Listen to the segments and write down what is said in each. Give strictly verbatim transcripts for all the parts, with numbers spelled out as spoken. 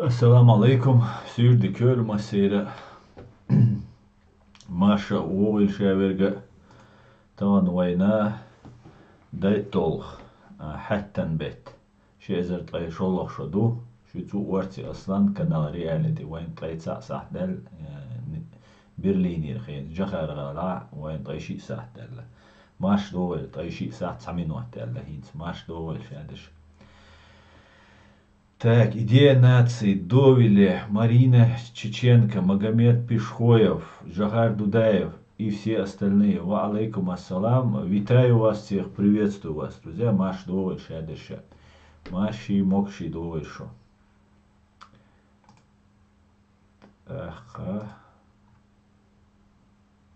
Ассаламу алейкум, суьйре дика йойла массеран а. Марша вогӀийла шаверг а. Тахана вайна дайтталгӀа, а, хьаьттан бетта. Ши эзар ткъе шоллагӀа шо ду. Шуьца ву Орци Аслан, канал Реалити. Вайна ткъе цхьаъ сахьт даьлла, э, Берлинера хенахь, Джохар-ГӀалахь вайна ткъе шиъ сахьт даьлла. Марша догӀийла, ткъе шиъ сахьт цхьа минот даьлла хӀинца. Марша догӀийла шадерш а. Так, идея нации, Довиле, Марина Чеченко, Магомед Пешхоев, Джохар Дудаев и все остальные. Ва алейкум ассалам. Витаю вас всех, приветствую вас, друзья. Марша догӀийла шадерш а. Марший, могаший догӀийла шо. ТӀаккха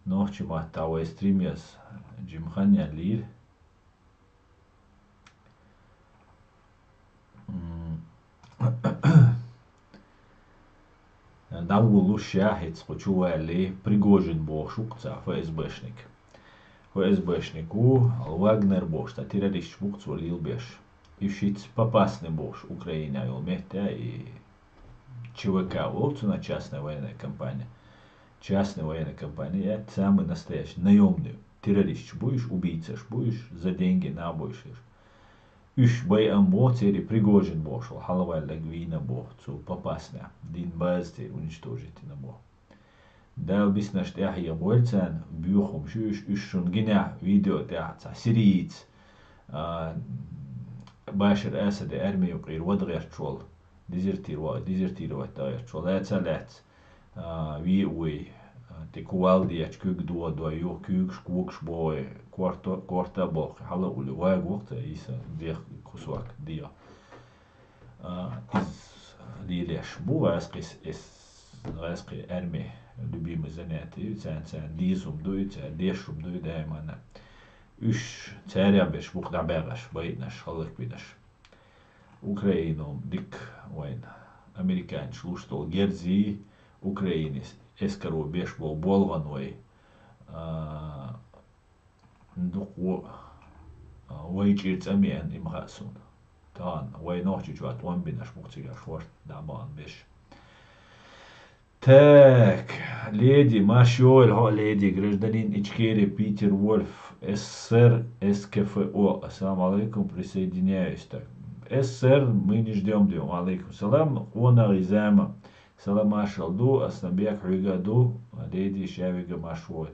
нохчийн маттахь вай стрим яза жимма хан яьллера. М. ДӀавуллуш ша хӀинца кху чу валле, Пригожин бохуш ву-кх цхьа ФСБшник. ФСБшник ву, Вагнер бохуш цхьа террористаш бу-кх цо лелабеш. И шиц Попасный бохуш Украинехь йолу метта и ЧВК волу цунах, частная военная компания. Частная военная компания, это самый настоящий наёмный. Террористаш бу уьш, убийцаш бу уьш, за деньги набойшаш. Уьш байъам боху, церан Пригожин бохуш волу хьалаваьлларг вийна боху, цо Попаснехь дина база церан уничтожить йина боху. Дала биснарш тӀаьхьа яхавойла царна, боьха хӀумаш ю уьш, уьш шуна гинехь видео тӀехь цхьа сирийца, а, Башар Асадан арми юкъера вада гӀерташ волу, дезертир-, дезертировать дан гӀерташ волу, лаьцна а лаьцна, а, ве а вуй, а, тӀе кувалда ечу, куьг дохадой, юха куьйгаш, когаш бохий, корта, корта а боккхий, хьала а уллий, вага воккху цхьа йиса дегӀ кусок дегӀа. А, иза лелош бу гӀазкхий с-, эс-, гӀазкхий арми, любимое занятие ю царна, царна деза хӀума ду и цара деш хӀума ду и даимана. Уьш царех берш бу-кх дӀабаьгӀаш, байинарш, хӀаллакбинарш. Украино дика вайна. Американцаша луш долу герзий, Украинас эскаро беш болу болгӀаной, а, дукха, а, вай чӀир цӀа меана, и ма хаьа суна. Тахана вай Нохчийчохь тӀом бинарш бу-кх цигахь шорта дӀабахана берш. Так, леди, марша йойла хьо, леди, гражданин Ичкерия, Питер Вольф, СССР, СКФО. Ассаламу алейкум, присоединяюсь. Так, СССР, мы не ждём, дем. Ва алейкум салам, къонахий зама. Салам маршалла ду, Асланбек, хьоьга а ду, леди, шаверг а марша войла.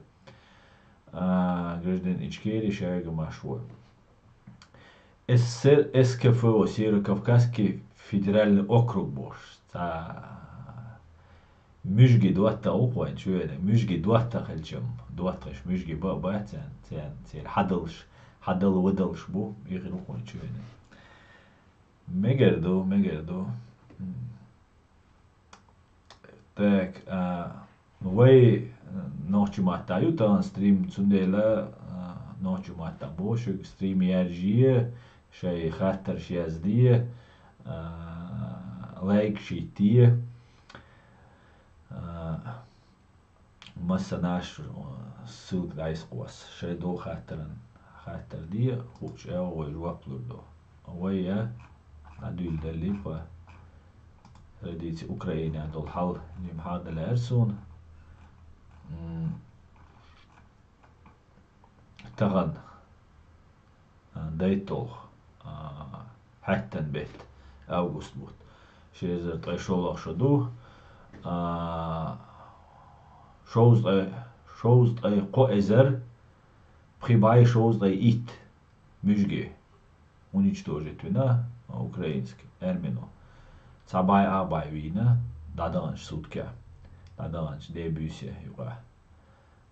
А, гражданин Ичкерии, шаверг а марша войла. СССР, СКФО, Северо-Кавказский федеральный округ бохуш. Цхьа муьжги доттагӀа ву-кх вайн чоьнан. Муьжги доттагӀа хилчам, доттагӀаш муьжги ба а бац царна, церан хьадалш, хьадал-вадалш бу, и хир ву-кх вайн чоьнан. Мегар ду, мегар ду. М. Так, а, вай, э, нохчийн маттахь ю тахана стрим, цундела, а, нохчийн маттахь боху шуьга, стрим яржае, шайн хаттарш язде, а, лайкаш йитте. А, массанаш, а, ссылка дӀасакхосса. Шайн долу хаттаран хаттар де, хууш а вай жоп лур ду. Вай а дӀадуьйладаллий по традиции Украинехь долу хьал жимма хьагӀ дан лаьара суна. М, тахана, а, дайтталгӀа, а, хьаьттан бетта, август бутт. Ши эзар ткъе шолгӀа шо ду. А, шовзткъе, шовзткъе кхо эзар, пхи бӀе шовзткъе итт муьжги уничтожить вина украинский армино. Цхьа бӀе а бӀе вийна дӀадаханчу суткехь, дӀадаханчу де-буьйса юкъахь.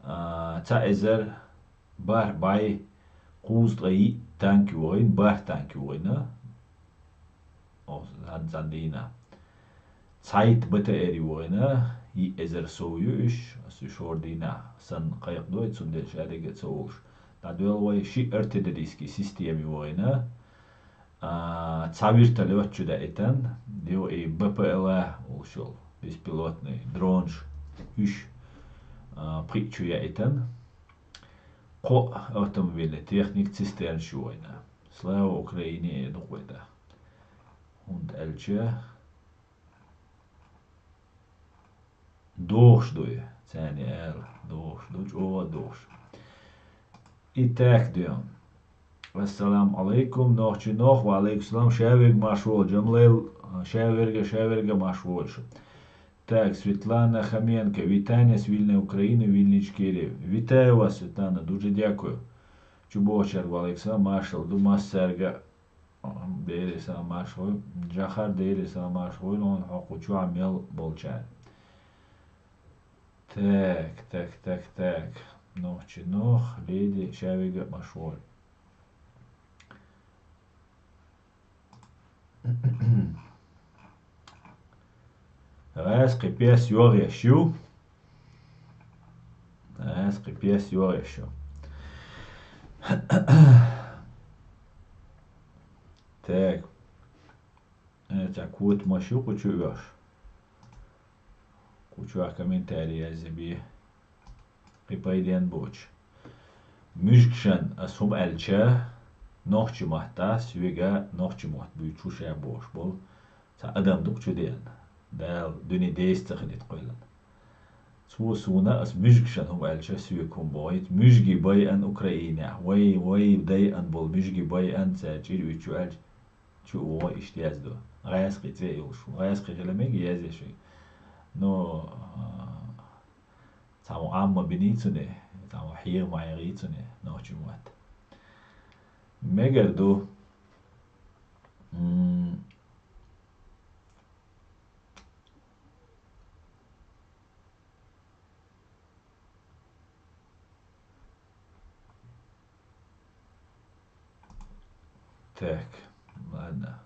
А, цхьа эзар бархӀ бӀе кхузткъе йиъ танк йогӀийна, бархӀ танк йогӀийна. Оха цхьана дийнахь. Цхьайтта БТР йогӀийна, йиъ эзар сов ю уьш, аса уьш хӀора дийнахь санна кхайкхадой, цундела шадерг а ца олуш. ДӀадоьлху вай шиъ артиллерийский система йогӀийна, а, цхьа вертолёт чу даийтина, дегӀу и БПЛА олуш йолу, беспилотный дронаш, уьш, а, пхиъ чу яийтина, кхо автомобильный техника, цистернаш йогӀийна. Слава Украине, дукха вай да. ХӀунда аьлча, дохуш ду и. Царна аьлла, дохуш ду, чӀогӀа а дохуш. И так дуьйна. Ассаламу Ӏалайкум, нохчий нох, ва Ӏалайкум салам, ша верг марш волчу, Джамлайл, ша верг, ша верг марш волчу. Так, Светлана Хоменко, вітання з вільної України, вільної Ічкерії. Вітаю вас, Светлана, дуже дякую. Чубохчар, ва Ӏалайкум салам, маршалла ду массаьрга. Дели салам марш войла. Джахар, Дели салам марш войла, хьо кху чохь мел болчара. Так, так, так, так. Нохчий нох, леди, ша верг а марш волчу. ГӀаьс кхин пес йогӀеш ю. ГӀаьс кхин пес йогӀеш ю. Так. Э, цхьа котамаш ю кху чу оьхуш. Кху чохь комментарий язъе бе. Кхин пайденна боцуш. Муьжгашна ас хӀума аьлча, нохчи маттахь соьга нохчи мотт буьйцуш ву ша бохуш болу цхьа адам ду кху чу деана. Дала дуьне деза ца хилийта кхоьллина. Цо суна ас муьжгашна хӀума аьлча, соьга хӀума бохуьйту, муьжгий байъан Украинехь, вай, вай дайъан болу муьжгий байъан цара чӀир уьйцу аьлча, чу а вогӀу иштта яздо. ГӀаьс кхин цӀе а йолуш ву. ГӀаьс кхин хила мега язъеш вай. Но, а, цхьаммо Ӏамма бинийцуне, цхьаммо хьеха ма хьегӀийцуне, нохчи мотт. Мегар ду. М. Так, ладно.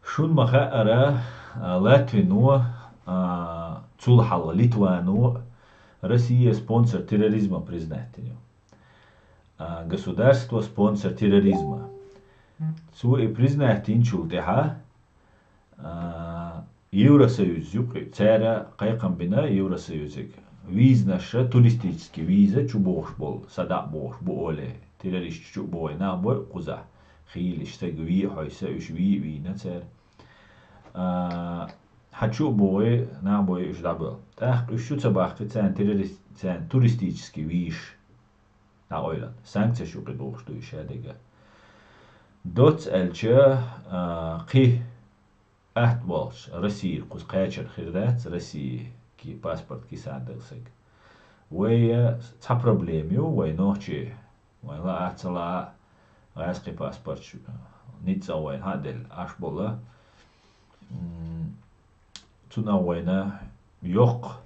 Шун ма хаьара, а, Латвино, а, цул хьалха Литвано Россия спонсор терроризма признать дина ю. А, государство спонсор терроризма. Цо и признать динчул тӀаьхьа, а, Евросоюз юкъа, цара кхайкхам бина Евросоюзига. Визанаш, туристический виза чу бохуш болу, садаӀа бохуш бу оле, террористаш чу а бохий нах бой кхузахь. Хийлиш стаг вий а хьойса, уьш вий а вийна цара. А, хьан чу а бохий, нах бой уьш дӀабоьлла. ТӀаккха уьш чу ца баккхи, царна террорист, царна туристический визаш дӀакъойлан. Санкцеш юкъа дохуш ду уьш шадерг а. Доцца аьлча, а, кхин атта болчу Россия кхуза кхачар хир дац, Россия ки-, паспорт кисана дала саг. Вай, э, цхьа проблема ю, вай нохчий, вайн лаа а, ца лаа а, гӀаьскхи паспорташ, э, ницкъ а вайна хьа а делла, Ӏаш болу. М, цунах вайна йоккха,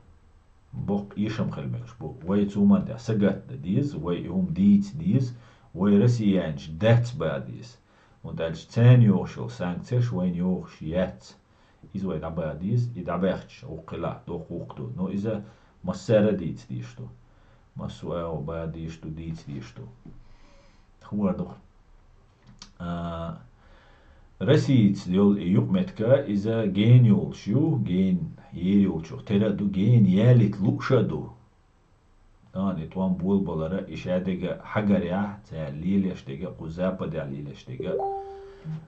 боккха эшам хила мегаш бу. Вай цу хӀуманна тӀехь сагатдан деза, вай и хӀума дийца деза, вай россиянаш дац бан деза. ХӀунда аьлча царна йогӀуш йолу санкцеш вайна йогӀуш яц. Иза вай дӀабан деза, и дӀабаьхча, вукху хилахь, доккха вукху ду. Но иза массара а дийца дезаш ду. Массо а бан дезаш ду, дийца дезаш ду. ХӀора ду-кх. А, Россица йолу и юкъаметтиг иза гена йолуш ю, гена ер йолчух тера а ду, гена ялийта лууш а ду. Тахана и тӀом болабалара, и шадерг а хьагарехь, цара лелош дерг а, кху Западехь лелош дерг а.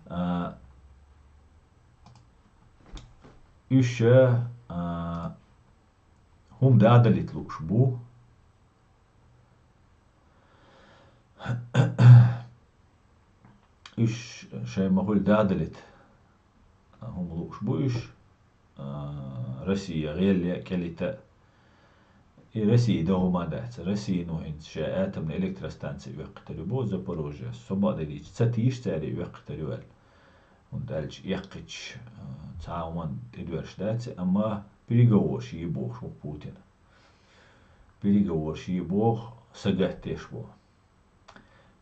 А, уьш, а, хӀума дӀадалийта лууш бу. Уьш шайн ма-хуьллу дӀадалийта хӀума лууш бу уьш. А, Россия гӀеле а, кӀелита а. И Россия дан хӀума дац. Россино хӀинца ша атомный электростанци оьккхуьйтур ю боху Запорожье. Со бакъдерг дийцича, ца тийша цара и оьккхуьйтур ю аьлла. ХӀунда аьлча эккхича, а, цхьа а хӀуманна тӀедоьрзуш дац, амма переговораш йий бохуш ву Путина. Переговораш йий боху, сагатдеш бу.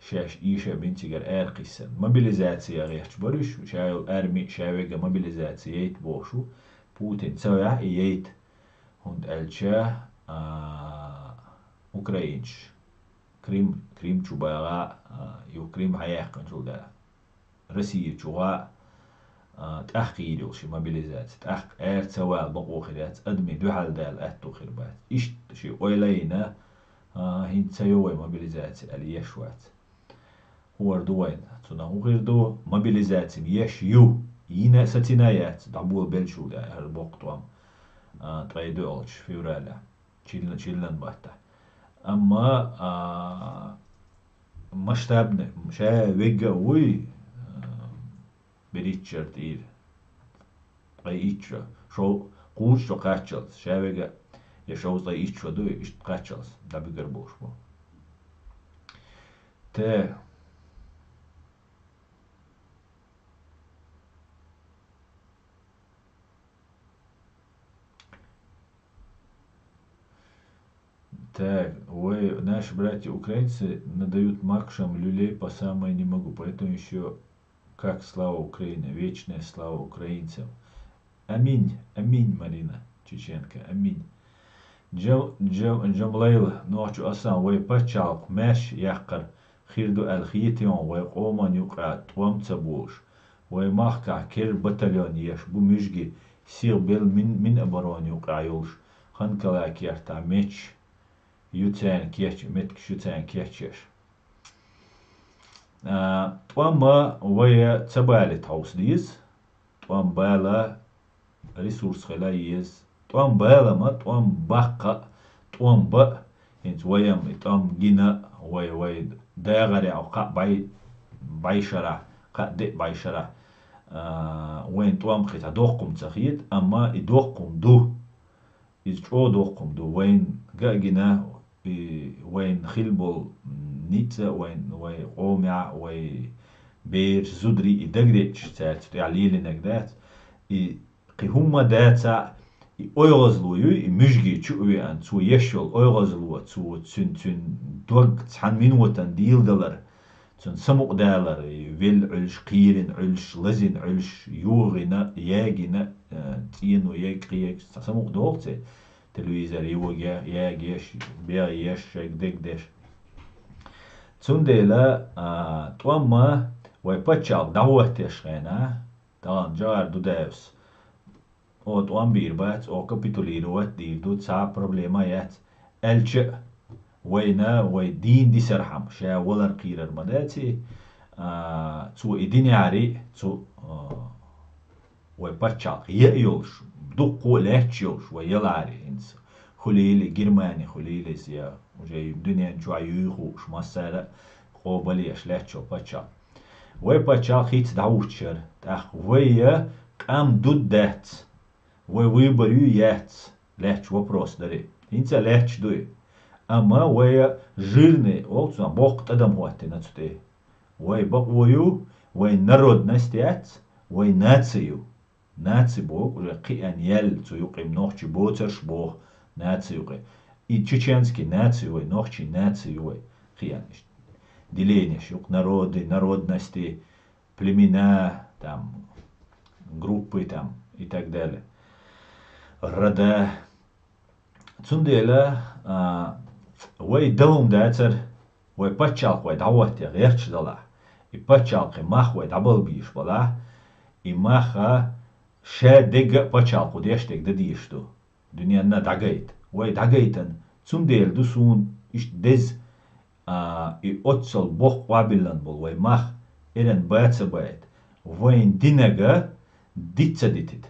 Шаьш ийша а бина цигара ара кхиссина. Мобилизаци гӀерташ бара уьш, ша йолу арми, ша верг а мобилизаци яйта бохуш ву. Путин ца ваьхьа и яйта. ХӀунда аьлча, а, украинцаш Крым, Крым чу багӀа, а, юха Крым хьаяьккхинчул дела. Россия чу гӀа, а, тӀаккха йийр йолу ши мобилизаци. ТӀаккха аьр ца вала бакъо хир яц, адамийн дуьхьал дала аьтту хир бац. Иштта ши ойла йина, а, хӀинца ца йо вай мобилизаци аьлла еш вац. ХӀора ду вайна, цунах хӀун хир ду, мобилизаци еш ю, йина а сацина а яц, дӀабола беллачул дела, хӀара боккха тӀом. а, ткъе доьалгӀачу февраля, чиллан, чиллан баттахь. Амма, а, масштабный, ша вегга а вуй, а, берхӀитта шера тӀера, ткъе итт шо, шов-, кхузткъа шо кхаччалц, ша вега, я шовзткъе итт шо ду, иштта кхаччалц, дӀабигар болуш бу. Те. Так, ой, наши братья украинцы надают макшам люлей по самое не могу, поэтому еще как слава Украине, вечная слава украинцам. Аминь, аминь, Марина Чеченко, аминь. Джам-, Джам-, Джамлайл, нохчу асан, вай паччалкх маьш яккхар хир ду аьлла хетий хьуна, вай къоман юкъа тӀом ца болуш, вай махкахь кер батальон еш бу муьжги, сих бел мин-, Минобороны юкъа йолуш, Ханкалай кертахь меттигаш ю царна кеч-, меттигаш ю царна кечъеш. А, тӀом а вай ца балийта хьовса деза, тӀом бала ресурс хила еза. ТӀом бала ма, тӀом баккха а, тӀом ба а, хӀинца вайна и тӀом гина а, вай, вай дагӀаре а кхаъ бӀай-, бӀай шарахь, кхаъ деа бӀай шарахь, а, вайна тӀом кхин цхьа доккхум ца хета, амма и доккхум ду. Иза чӀогӀа доккхум ду. Вайна га а гина, и вайна хила болу ницкъ а, вайн, вай къомехь а, вай бераш, зударий и дагадеъча, цаьрца тӀехь лелийнарг дац. И кхин хӀумма дацахь а, и ойгӀазло юй, и муьжги чу а веана, цо еш йолу ойгӀазло, цо цуьнан, цуьнан дог цхьана минотана дийладалар, цуьнан самукъадалар, и велла Ӏуьллуш, кхийрина Ӏуьллуш, лазийна Ӏуьллуш, юхийна, ягийна, э, цӀено егга, кхин егга, цхьа самукъадолу церан, телевизор йогӀу, ягош, бегӀош, шайга дегдеш. Цундела, а, тӀом а вай паччалкх дӀахӀоттош хенахь, тахана Джохар Дудаевс: «О, тӀом бийр бац, о, капитулировать дийр ду, цхьа а проблема яц», аьлча а, вайна, вай дийна дисархьама, ша валар кхийрар ма даций, а, цо и динехьарий, цу, а, вай паччалкх яа йолуш, дуккха а лаьтташ йолуш, вай ялахьарий хӀинца. Хуьлийла и Германи, хуьлийла иза, я уже дуьнен чохь юй хууш, массара а къобал еш лаьтташ йолу паччалкх. Вай паччалкх хӀинца дӀахӀуттуш яра, тӀаккха вай я къам ду дац, вай выбор ю яц, лаьтташ вопрос дарий. ХӀинца а лаьтташ дуй. Амма вай жирный, олу цунах, боккха тӀадам хӀоттийна цу тӀе. Вай бакъо ю, вай народность яц, вай наци ю. Наци боху уже кхиъна яьлла, цу юкъе нохчий боцурш боху наци юкъе. И чеченский наци ю вай, нохчий наци ю вай, кхиъна иштта. Делениеш ю-кх: народы, народности, племена, там, группы, там, и так далее. Рода. Цундела, а, вай дан хӀума дацара, вай паччалкх вай дӀахӀотта гӀерташ далахь, и паччалкхе мах вай дӀабала безаш балахь, и мах а ша дегга а паччалкхо деш дерг дан дезаш ду, дуьненна дӀагайта. Вай дӀагайтина, цундела ду суна иштта деза, а, и оццул боккха къобалвина болу вай мах эрна бац а байта, вайна динарг диц а дитийта.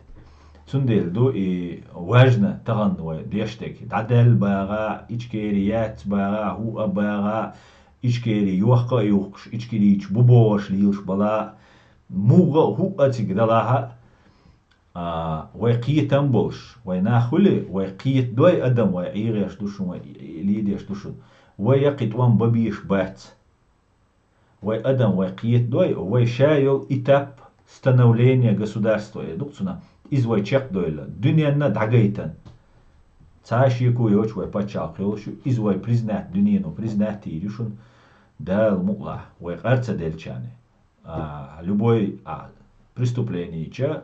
Цундела ду и важно тахана вай деш дерг. ДӀадаьлла багӀа, Ичкери яц багӀа, хӀуъа багӀа, Ичкери йохка а юхкуш, ичкерийча бу бохуш лелаш балахь, муха а хӀуъа цига далахь а, а, вай кхетам болуш, вай нах хуьлий, вай кхетадой адам, вай ӀийгӀеш ду шуна, вай лийдеш ду шуна. Вай я кхин тӀом бан безаш бац. Вай адам, вай кхетадой, вай ша йолу этап становления государства, э, ду-кх цунах, иза вай чекхдойла, дуьненна дӀагайтина. Цхьа а шеко йоцуш вай паччалкх йолуш ю, иза вай признать, дуьнено признать йийр ю шуна, Дала мукъалахь, вай къар ца делчарна. А, любой, а, преступлениеча,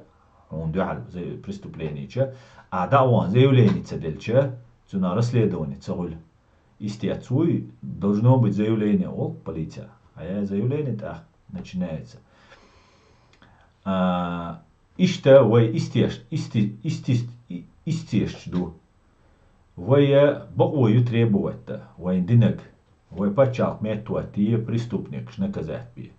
хьуна дуьхьал за-, преступлениеча, а, дӀа а вахана заявление ца делча, цунах расследование ца хуьлу. Истец вуй, должно быть заявление, олу полиция. А я заявление тӀаккха начинается. А, иштта вай истеш-, исти-, исти-, и-, истешаш ду. Вай бакъо ю требовать дан, вайн динарг. Вай паччалкх меттахӀоттае, преступникаш наказать бе.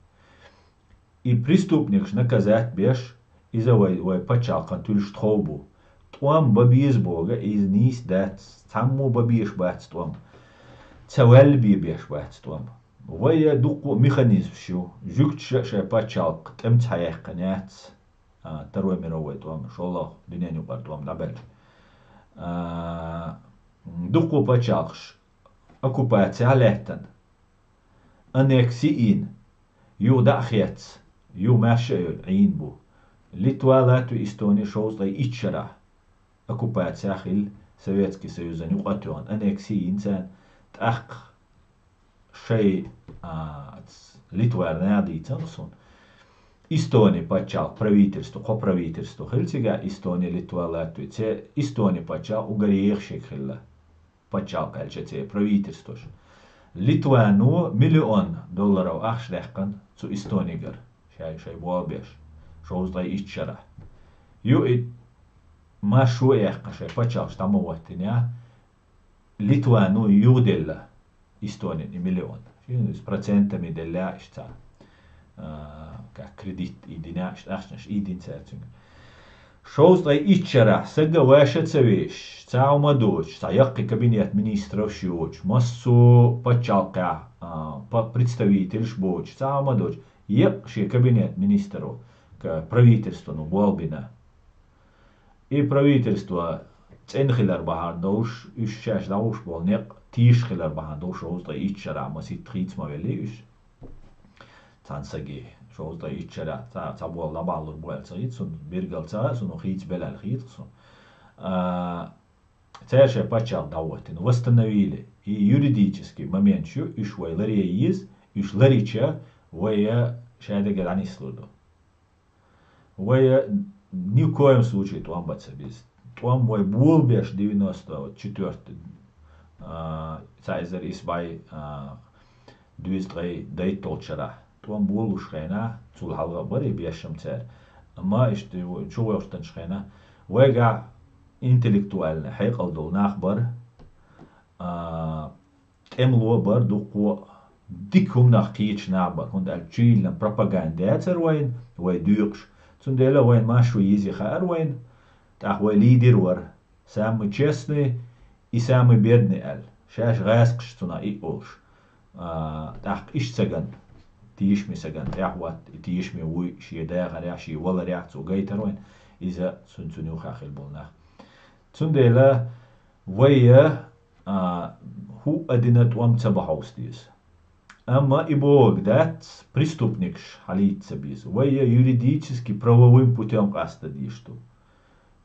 И преступникаш наказать беш, иза вай, вай паччалкхан туьллуш тхов бу. ТӀом бан беза боху, иза нийса дац, цхьаммо бан безаш бац тӀом. Ца ваьлла бен беш бац тӀом. Вай дуккха а механизмаш ю, жуьгташа а шайн пачхьалкх тӀемца хьаяьккхина яц, а, Второй мировой тӀом, шолгӀа дуьненан юкъара тӀом дӀабаьлча. А, дуккха а пачхьалкхаш оккупацехь лаьттина, аннекси йина, юха дӀа а хецна, юха маьрша а йолу Ӏийна бу. Литва, Латви, Эстони шовзткъе итт шарахь оккупацехь хилла, Советский Союзан юкъа а тоьхна, аннекси йина царна, тӀаккха шайн, а, ц-, Литвара наха дийцина суна. Эстони пачхьалкх правительство, кхо правительство хилла цигахь, Эстони, Литва, Латви. Церан Эстони пачхьалкх уггаре еха шега хилла. Пачхьалкх аьлча церан правительствош. Литвано миллион долларов ахча даьккхина цу Эстонигара, шай, шайн болх беш, шовзткъе итт шарахь. Ю и маршо а яьккхина шайн пачхьалкхаш дӀа ма хӀоттийнехь, Литвано юхаделла Эстонина и миллион. Шен иза процентами делла иштта, а, как кредит и дина, иштта ахчанаш и дина цара цуьнга. Шовзткъе итт шарахь сага ваша ца веш, цхьа хӀума доцуш, цхьа яккхий кабинет министров йоцуш, массо а пачхьалкхехь, а, па-, представительш боцуш, цхьа хӀума доцуш, еккъа шен кабинет министров, ка-, правительствано болх бина. И правительство цӀена хилар бахьана долуш, уьш шаьш дӀахьуш болу некъ тийша хилар бахьана долуш, шовзткъе итт шарахь масийтта хийца ма велли уьш. Цхьана саге, шовзткъе итт шарахь цхьа, цхьа болу дӀабахьалур бу аьлла ца хийца суна, биргал ца хаьа суна, хийца бела аьлла хийтта суна. А, цара шайн пачхьалкх дӀахӀоттийна, восстановили, и юридический моменташ ю, уьш вай ларъе еза, уьш ларйича, вай шадерг дӀанислур ду. Вай ни в коем случае тӀом бан ца беза. ТӀом вай болабеш девяносто четвёртый, а, цхьа эзар исс бӀе, а, дезткъе дейтталгӀачу шарахь. ТӀом болалуш хенахь, цул хьалха а бара и бешшам цара. Амма иштта чу гӀоьртанчу хенахь вайгахь интеллектуальный хьекъал долу нах бара, а, тӀемало бара дуккха а, дика хӀуманах кхеташ нах бара, хӀунда аьлча чуйиллина пропаганда яцара вайна, вай доькъуш. Цундела вайна маршо еза хаьара вайна, тӀаккха вай лидер вара, самый честный и самый бедный аьлла, шаьш гӀаскхаш цунах и а олуш. А, тӀаккха иштта сагана, тешаме сагана тӀаьхьахӀотта, и тешаме вуй шен дахарехь, шен валарехь цо гайтара вайна, иза цуьнан, цуьнан юххехь хилла болу нах. Цундела вай, а, хӀуъа дина тӀом ца бан хьовса деза. Амма и бохург дац, преступникаш хьалийца ца беза. Вай юридически правовым путём къаста дезаш ду.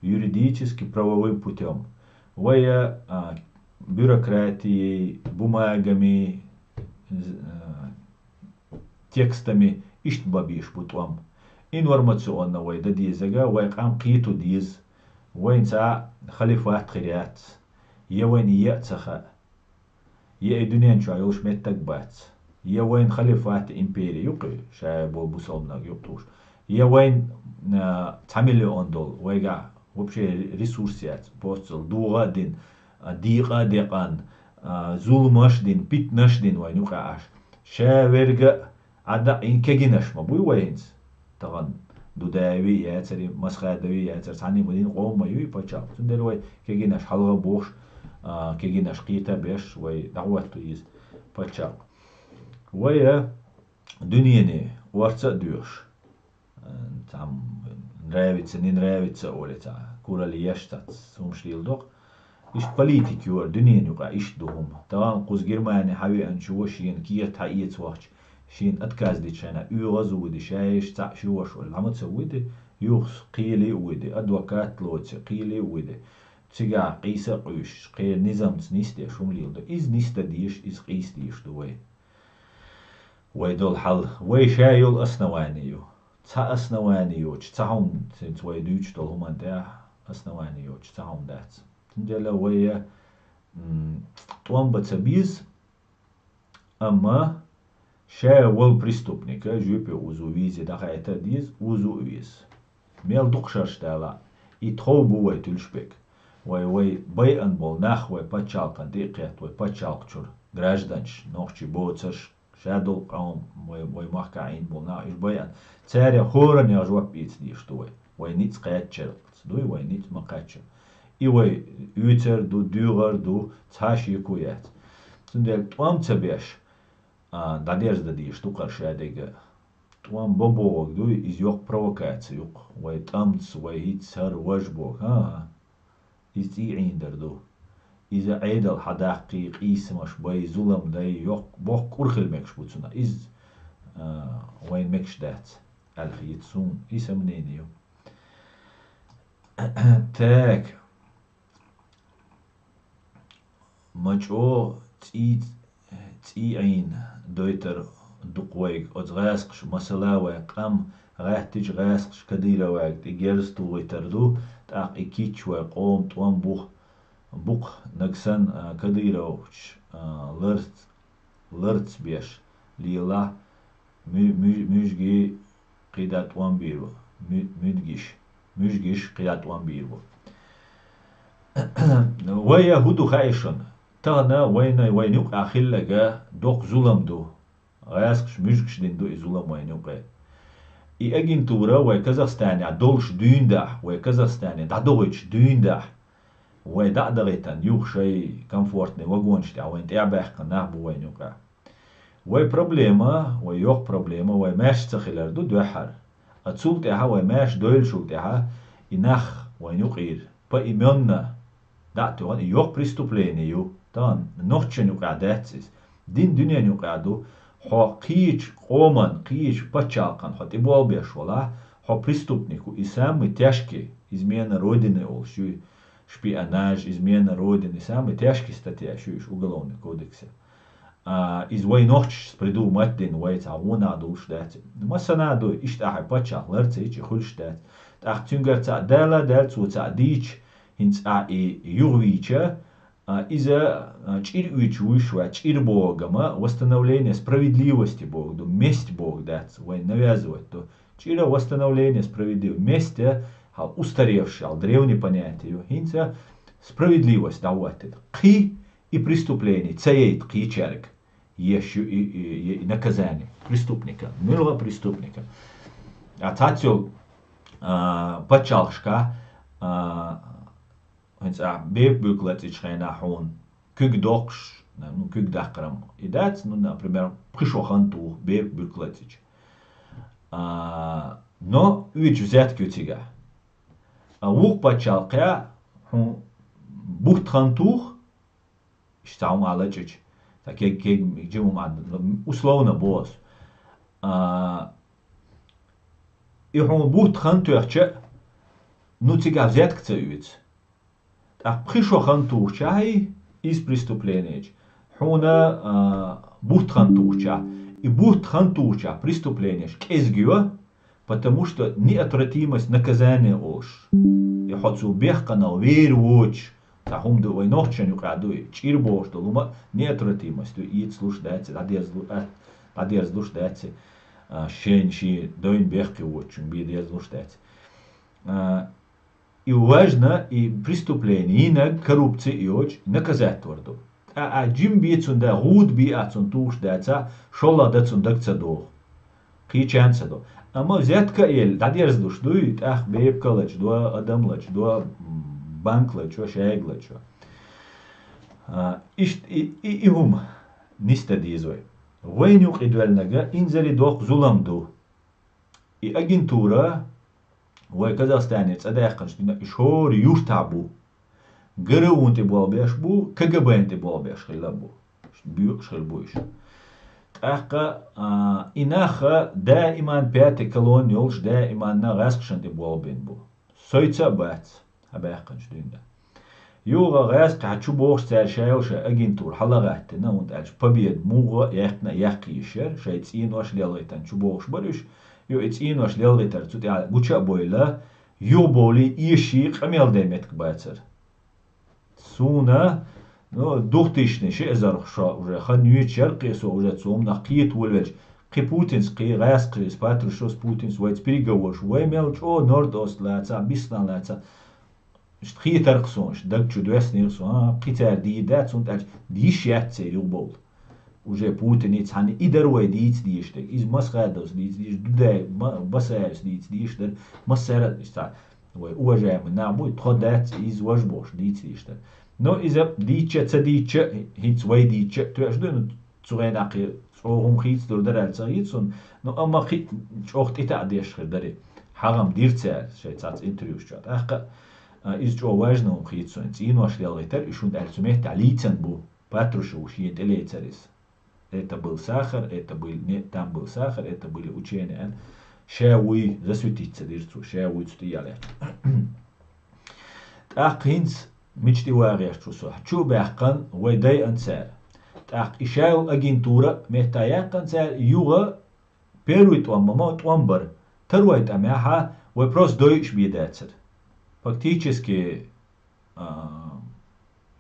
Юридически правовым путём. Вай, а, бюрократией, бумагами, з-, а, текстами иштта бан безаш бу тӀом. Информационно вай дан дезарг, вай къам кхето деза. Вайна цхьа халифат хир яц. Я вайна е а ца хаьа. Я и дуьнен чохь йолуш меттаг бац. Я вайн халифат, импери ю кхуьй, ша болу бусалбанаг юкъ тӀуш. Я вайн, а, цхьа миллион долу, вайгахь вообще ресурс яц, постал догӀа а дина, а, декъа а декъан, а, зуламаш а дина, питнаш а дина вайн юкъа Ӏаш. Ша верга а Ӏа даӀийна кегинаш ма буй вай хӀинца. Тахана Дудаеви яцари, Масхадови яцари, цхьанне ма дина къомма ма юй пачхьалкх. Цундела вай кегинаш хьалха бохуш, а, кегинаш кхета а беш, вай дӀахӀотто иза пачхьалкх. Вай, а, дуьнене орца а доьхуш, а, цхьа нравится, не нравится олий цхьа, куралла еш цхьацца хӀумаш леладо-кх. Иштта политика ю хӀара дуьненан юкъахь, иштта ду хӀума. Тахана кхуза Германи хьан веанчо шена кехат хьаэца вахча, шена отказ дича хенахь, оьгӀаз а вуьди, ша еш цхьаъ ши ваша вара, лама ца вуьди, юхас кхеле а вуьди, адвокат лоци, кхеле а вуьди. Цигахь къийса а къуьйсуш, кхеран низамца нисдеш хӀума леладо. Иза нисдан дезаш, иза къийса дезаш ду вай. Вай долу хьал, вай ша йолу основани ю. Цхьа основани йоцуш, цхьа хӀума, цуьнца вай дуьйцуш долу хӀуманна тӀехь основани йоцуш, цхьа хӀума дац. Цундела вай, м, тӀом бан ца беза, амма ша волу преступника жоьпе узу визе дӀахаийта а деза, узу а веза. Мел дукха шарш далахь, и тхов бу вай туьлуш берг. Вай, вай байъан болу нах вай пачхьалкхан тӀе а кхетта, вай пачхьалкхачуьра гражданаш, нохчий боцарш, ша долу къам, вай, вай махкахь Ӏийна болу нах, уьш байъан. Царех хӀораннех жоп ийца дезаш ду вай. Вай ницкъ кхаьччалц дуй, вай ницкъ ма кхаьчча. И вай уьйцур ду, доьгӀур ду, цхьа шеко яц. Цундела тӀом ца беш, а, дӀадерзаде дезаш ду кхар шадерг а. ТӀом бан бохург ду, иза йоккха провокаци ю-кх. Вай тӀамца, вай хӀинца хӀара важа боху. ХӀан-хӀа. Иза цӀий Ӏийна дар ду. Иза Ӏедал хьадаккхий, къийсамаш бай, зулам дай, йоккха, боккха кӀур хила мегаш бу цунах. Иза, а, вайна мегаш дац, аьлла хета суна. И сан мнение ю. Так. Ма чӀогӀа цӀий, цӀий Ӏийна дойтар ду-кх вайга оцу гӀаскхаша, масала, вай къам гӀаьттича гӀаскхаша Кадыровага тӀе герз тухийтар ду, тӀаккха и кийча вай къоман тӀом бух, букх наг санна, а, Кадыровча, а, ларц-, ларцбеш лелахь, муь-, муь-, муьжгий кхидӀа тӀом бийр бу. Муь-, муьдгиш, муьжгиш кхидӀа тӀом бийр бу. Вай а хӀун ду хаьий шуна? Тахана вайна, вайна юкъахь хилларг доккха зулам ду. ГӀаскхаша, муьжгаш дина ду и зулам вайна юкъе. И агентура вай Казахстанехь долуш дуьйна дахь, вай Казахстане дӀадохуьйтуш дуьйна дахь, вай дӀа а дахийтина, юха шайн комфортный вагонаш тӀехь вайна тӀе а баьккхина нах бу вайна юкъахь. Вай проблема, вай йоккха проблема, вай маьрша ца хилар ду дуьххьара. А цул тӀаьхьа вай маьрша дойлашул тӀаьхьа и нах вайна юкъера поименно дӀа а тоьхна, и йоккха преступление ю. Тахана нохчашна юкъахь дац иза. Дин дуьненна юкъахь ду. Хьо кхечу къоман, кхечу пачхьалкхан хьо тӀеболх беш валахь, хьо преступник ву, и самый тяжкий, измена Родины олуш ю, шпионаж, измена Родины, и самый тяжкий статьяш ю уьш Уголовный кодексе. А, иза вай нохчашца придумать дина, вай цхьа гӀо а долуш дац. Массанхьа а ду, иштта ахьа паччахь лар ца йича, и хуьлуш дац. ТӀаккха цуьнгара цхьаъ дала а даьлла, цо цхьаъ дийча, хӀинца ахь и юхавийча, а, иза, а, чӀир оьцуш вуьйш вац, чӀир бохург-м восстановление справедливости бохург ду, месть бохург дац, вайна навязывать ду. ЧӀира восстановление справедливости, месть, хьал устаревший, хьал древний понятие ю. ХӀинца справедливость дӀахӀоттийта. Кхин и преступление ца яйта кхечаьрга, еш ю и, и, и наказание преступника, муьлха преступника. А цхьацца йолу, а, пачхьалкхашкахь, а, хӀинца ахь бепиг буьрка лацийчу хенахь хьуна куьг доккхуш, ну, куьг даккхаран и дац, ну, например, пхи шо хан туху бепиг буьрка лацийча. А, но оьцуш взятка ю цигахь. А вукху пачхьалкхехь хьуна бутт хан туху, иштта цхьа хӀума а лачкъича, цхьа кег-, кег-, жима хӀума а, условно боху ас. А, и хьуна бутт хан тоьхча а, ну, цигахь взятка ца оьцу. ТӀаккха пхи шо хан тухучохь и, иза преступление чу, хьуна, а, бутт хан тухучохь, и бутт хан тухучохь преступлениеш кӀезиг йо, потому что неотвратимость наказания олуш. И хьо цу бехканал вер воцуш, цхьа хӀума ду, вай нохчашна юкъахь ду и, чӀир бохуш долу хӀума неотвратимость ду, ийцалуш дац, дӀадерзалу-, а, дӀадерзалуш дац, а, шен шен дойн бехке воцучун бен дерзалуш дац. А, и важно, и преступление йинарг, коррупция йоцуш, наказать вар ду. Ткъа а жима бен цунна да, гӀуда бен а цунна тухуш дацахь, шолгӀа дан цунна дага ца догӀу. Кхечарна ца догӀу. Амма взятка а елла, дӀадерзалуш дуй, тӀаккха бепиг лачкъадо, адам лачкъадо, м, банк лачкъадо, шайга лачкъадо. А, иштта и, и, и хӀума нисдан деза вай. Вайна юкъа и доьллинарг инзаре доккха зулам ду. И агентура вай Казахстане цӀа даьккхинчу дийнахь уьш хӀора юьртахь бу. ГРУ-на тӀе болх беш бу, КГБ-на тӀе болх беш хилла бу. Боькъуш хилла бу уьш. ТӀаккха, а, и нах даиман пятый колонна йолуш, даиманна гӀаскхашна тӀе болх бина бу. Сойца а бац. Хьан баьккхинчу дуьйна. Юха гӀаьскхи хьан чу бохуш цара шайла шайн агентура хьала гӀаьттина, хӀунда аьлча Победа мугӀа а яьккхина а яккха йиш яра, шайн цӀенош лелхийтан чу бохуш бара уьш, юха и цӀенош лелхийтар цу тӀехь гуча а бойла, юхабовлий, эший къамел ден меттиг бацара. Суна, ну, двухтысячный, ши эзар шо уже хан йоьдуш яра кхин со уже цу хӀуманах кхета волавелча, кхин Путинс, кхин гӀаьскхи, Патрушевс, Путинс вайца переговорш, вай мел чӀогӀа Норд-Ост лаца, Бислан лаца, иштта хетарх суна, иштта даг чу доьснера суна, а, кхин цара дийр дац, хӀунда аьлча йиш яц церан юхабовла. Уже Путине цхьаьна и дара вай дийца дезаш дерг. Иза Масхадовс дийца дезаш, Дудай, Ма-, Басаевс дийца дезаш дара. Массара а иштта вай уважаемый нах буй, тхо дац иза вож бохуш дийца дийш дара. Но иза дийча а, ца дийча а, хӀинца вай дийча а тоьаш ду, ну, цу гӀенахь кхин цӀогӀа хӀума хийцадур дара аьлла ца хийца суна, ну, амма кхин а чӀогӀа тӀетаӀа деш хир дара. Хьагам дира цара шайн цхьацца интервьюш чохь. ТӀаккха, а, иза чӀогӀа важна хӀума хийца суна, цӀенош лелхийтар, и шуна аьлла цу меттехь лийцан бу, Патрушев шена тӀелецар иза. Это был сахар, это были, не, там был сахар, это были учения, аьлла. Ша вуй, засветиться дира цо, ша вуй цу тӀеяле. ТӀаккха хӀинца мича тӀе вагӀеш ву со? Чу а баьккхина вай дайан цара. ТӀаккха и шайл агентура а метта яьккхина цара, юха первый тӀом ма тӀом бара. Второй тӀамехь вай просто дойуш бен дацара. Фактически, а,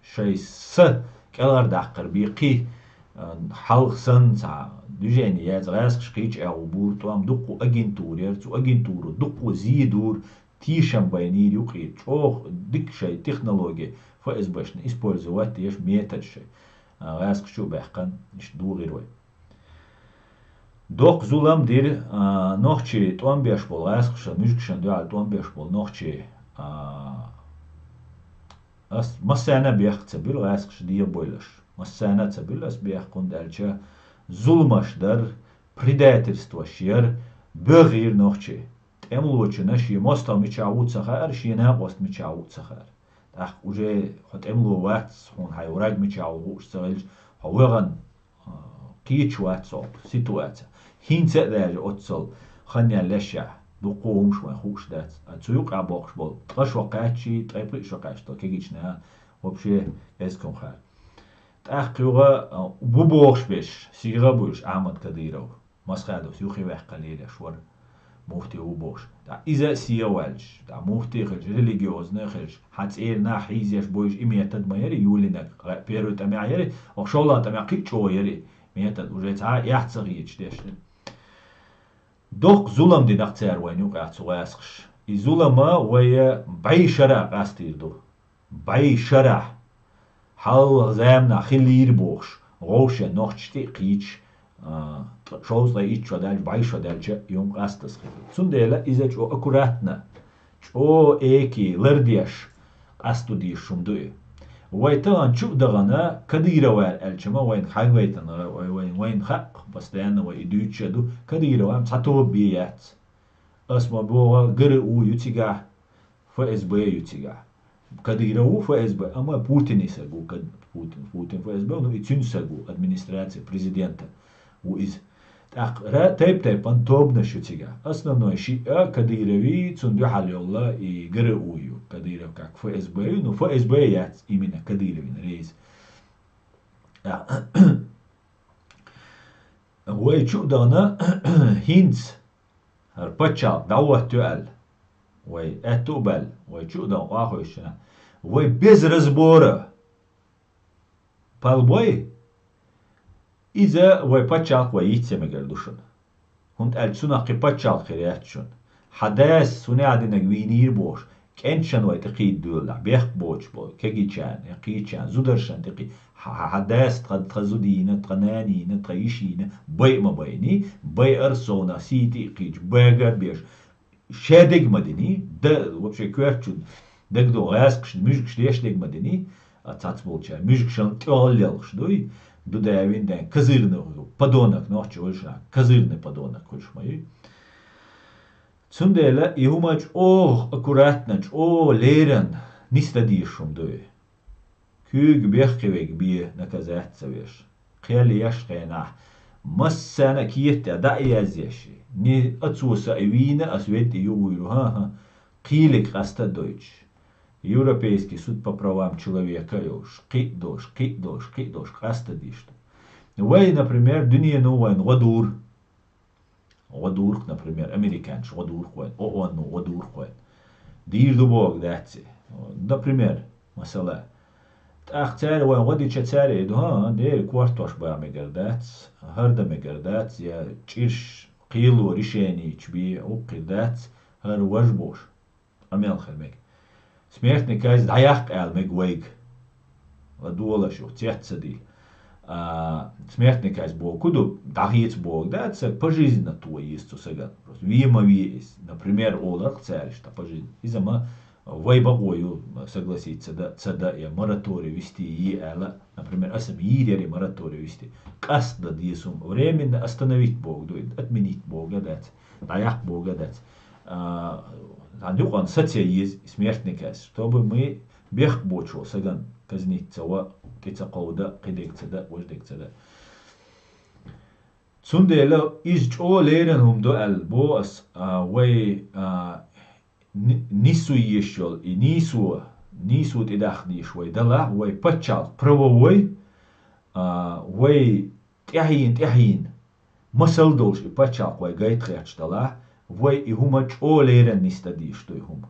шайн са кӀелхьардаккхар бен кхин, а, хьалха санна цхьа движение яц, гӀаьскхаша кхечу агӀор бура тӀом, дуккха агентура яра, цу агентуро дуккха зе дура, тешам байнийра юкъе, чӀогӀа дика шайн технология, ФСБ-шна использовать деш метод шайн. А, гӀаьскхаша чу а баьккхина, иштта дохийра вай. Доккха зулам дира, а, нохчий тӀом беш болу гӀаьскхаша, муьжгашна дуьхьал тӀом беш болу нохчий, а, ас массарна а бехк ца буьллу, гӀаьскхаша дегӀабойла аш. Массарна а ца буьллу ас бехк, хӀунда аьлча зуламаш дара, предательстваш яра, боьгӀийра нохчий. ТӀемалочунна шен мостагӀа мичахь ву ца хаьара, шен накъост мичахь ву ца хаьара. ТӀаккха уже хьо тӀемало вац, хьуна хьайн враг мичахь ву хууш ца хилча, хьо вегӀан, а, кхеташ вац хьо ситуация. ХӀинца а даже оццул хан яьлла лешехь, дуккха а хӀумаш вайн хууш дац. А цу юкъахь боккхуш болу ткъа шо кхаьччий, ткъе пхиъ шо кхаьччий кегийчу наха вообще эзкам хаар. ТӀаккха юха, а, бу бохуш берш, сийгӀа а буьйлуш Ахьмад Кадыров. Масхадовс юххе ваьккхина лелаш вара, муфти ву бохуш. ТӀаккха иза а сийгӀа ваьлча, тӀаккха муфти а хилча, религиозный а хилча, хьан цӀера нах хьийзеш бойуш и метод ма яра, Юлинаг, первый тӀамехь яра, оха шолгӀа тӀамехь кхин а чӀогӀа яра и метод, уже цхьа а эхь ца хеташ деш. Доккха зулам динарх цара вайна юкъахь цу гӀаскхаша. И зулама вай бӀе шарахь къастийр ду. БӀе шарахь. Хьалха заманахь хиллийра бохуш, вовшен нохчаш тӀе а кхийчаш, а, шовзткъе итт шо даьлча, бӀе шо даьлча, юха къастаза хилла. Цундела иза чӀо аккуратно, чӀо эки лардеш, къасто дезаш хӀума ду и. Вай тахана чу а дахана, Кадыров вара аьлча ма вайна хьагвайтина, вай, вай, вайна хаьа, постоянно вай и дуьйцуш а ду, Кадыровн цхьа тоба бен яц. Ас ма боху, ГРУ ю цигахь, ФСБ ю цигахь. Кадыров ву ФСБ, амма Путин и саг ву, Кад-, Путин, Путин ФСБ, ну и цуьнан саг ву, администрация президента ву иза. ТӀаккха ра-, тайп-тайпана тобанаш ю цигахь. Основной шиъ а Кадыровий, цунна дуьхьал йолла и ГРУ ю. Кадыров как ФСБ ю, ну ФСБ яц именно Кадыровин рейс. А, вай чу а дахана, хӀинца хӀара пачхьалкх дӀахӀоттайо аьлла, вай аьтту а баьлла, вай чу а дахана охьахевшина, вай без разбора палбой, иза вай пачхьалкх вай йицъян мегар ду шуна. ХӀунда аьлча цунах кхин пачхьалкх хир яц шуна. Хьан дас, хӀун яа динарг вийнийра бохуш, кӀенташна вай тӀекхийда доьллехь, бехк боцуш болу, кегийчарна, я кхийчарна, зударшна тӀекхий-, хьан, хьан, хьан дас тхан, тхан зудийна, тхан нанийна, тхан йишийна, бай а ма байний, бай арсовна, сий тӀе а кхийча, бага а беш, ша дег ма диний, да, вообще коьртачу дагадо гӀаскхашна, муьжгаш деш дег ма диний, а цхьацца болчара, муьжгашан тӀехула лелхаш дуй, ду да вин дан, козырный подонок, нохча вуьйш, козырный подонок хуьлуш ма юй. Цундела и хӀума чӀогӀа аккуратно, чӀогӀа леррина нисдан дезаш хӀума ду и. Куьйга бехке вега бен наказать ца веш. Кхел еш хенахь, массарна а кета тӀе дӀа а язъеш, ни ацо са и вийна, ас ведда и юхавуьйлу, хӀан-хӀа, кхийлиг къаста а дойтуш. Европейский суд по правам человека а йолуш, кхиъ а долуш, кхиъ а долуш, кхиъ а долуш, къаста дийш ду. Вай, например, дуьнено вайна гӀо дура. ГӀо дурх, например, американцаш гӀо дурх вайн, ООН-но гӀо дурх вайн. Дийр ду боху дац и. Например, масала, тӀаккха цара вайн гӀо дича цара и ду, хӀа, дера кортош бан мегар дац, хӀара дан мегар дац, я чӀирш кхело решенича бен гӀуллакх хир дац, хӀара важа бохуш. Къамел хир мега. Смертный казнь дӀаяккха аьлла мега вайга. Ла долаш ю, цец ца дийла. А, смертный казнь бохург ду, дӀахеца бохург дац, саг пожизненно тохе еза цу сагана. Просто ве ма ве иза. Например, олар-кх цаьрга, что пожизненно. Иза ма вай бакъо ю согласиться ца да, ца да, я мораторий вести е аьлла. Например, аса ма йийр яр мораторий вести. Къаста деза хӀума. Временно остановить бохург ду, отменить бохург дац. ДӀаяккха бохург дац. А, цхьана юкъана саца еза смертный казнь, чтобы мы бехк боцуш волча сагана казнить ца во, тӀе ца кховда, кхидерг ца да, важдерг ца да. Цундела иза чӀогӀа леррина хӀума ду аьлла боху ас, а, вай, а, ни-, нисса езаш йолу и нийсо, нийсо тӀедаккха дезаш вай далахь, вай пачхьалкх правовой, а, вай тӀаьхьийна, тӀаьхьийна, масал долуш и пачхьалкх вай гайта хеташ далахь, вай и хӀума чӀогӀа леррина нисдан дезаш ду и хӀума.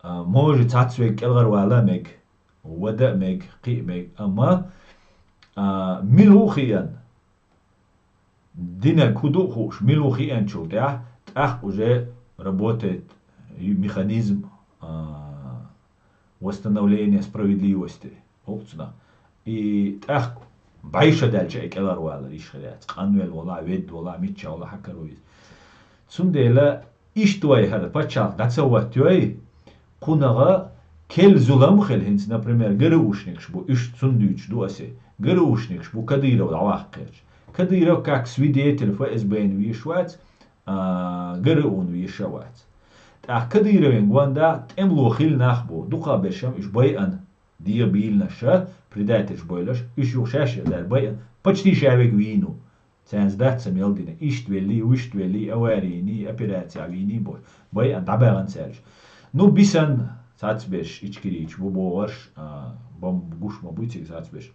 А, может, цхьацца верг кӀелхьарвала а мега, вада а мега, кхин а мега, амма, а, мила ву хиъна, динарг хӀун ду а хууш, мила ву хиъначул тӀаьхьа, тӀаккха уже работает ю-, механизм, а, восстановления справедливости. ХӀокху цунах. И тӀаккха бӀешо даьлча и кӀелхьарвалар йиш хир яц. Къанвелла волахь, ведда волахь, миччахь волахь, хьакаро иза. Цундела иштта вай хӀара пачхьалкх дӀа ца хӀоттайой, кхунах керла зулам а хила хӀинца, например, ГРУшникаш бу, уьш цунна дуьйцуш ду аса. ГРУшникаш бу Кадыров дӀаваккха гӀерташ. Кадыров как свидетель ФСБ-на везаш вац, а, ГРУ-на везаш а вац. ТӀаккха Кадыровн гондахь тӀемало хилла нах бу, дукхахберш-м уьш байъина, дегӀан бийланаш а, предательш бойлаш, уьш юха шаьш а даьлла байъина, почти ша верг вийна ву. Царна дац-м ял дина, иштта веллий, вуьшта веллий, авари йиний, операци вийний бохуш, байъина дӀабаьхна цаьрга. Ну, бисина цхьацца берш ичкерийча бу бохурш, а, бомба гуш ма буй цига цхьацца берш.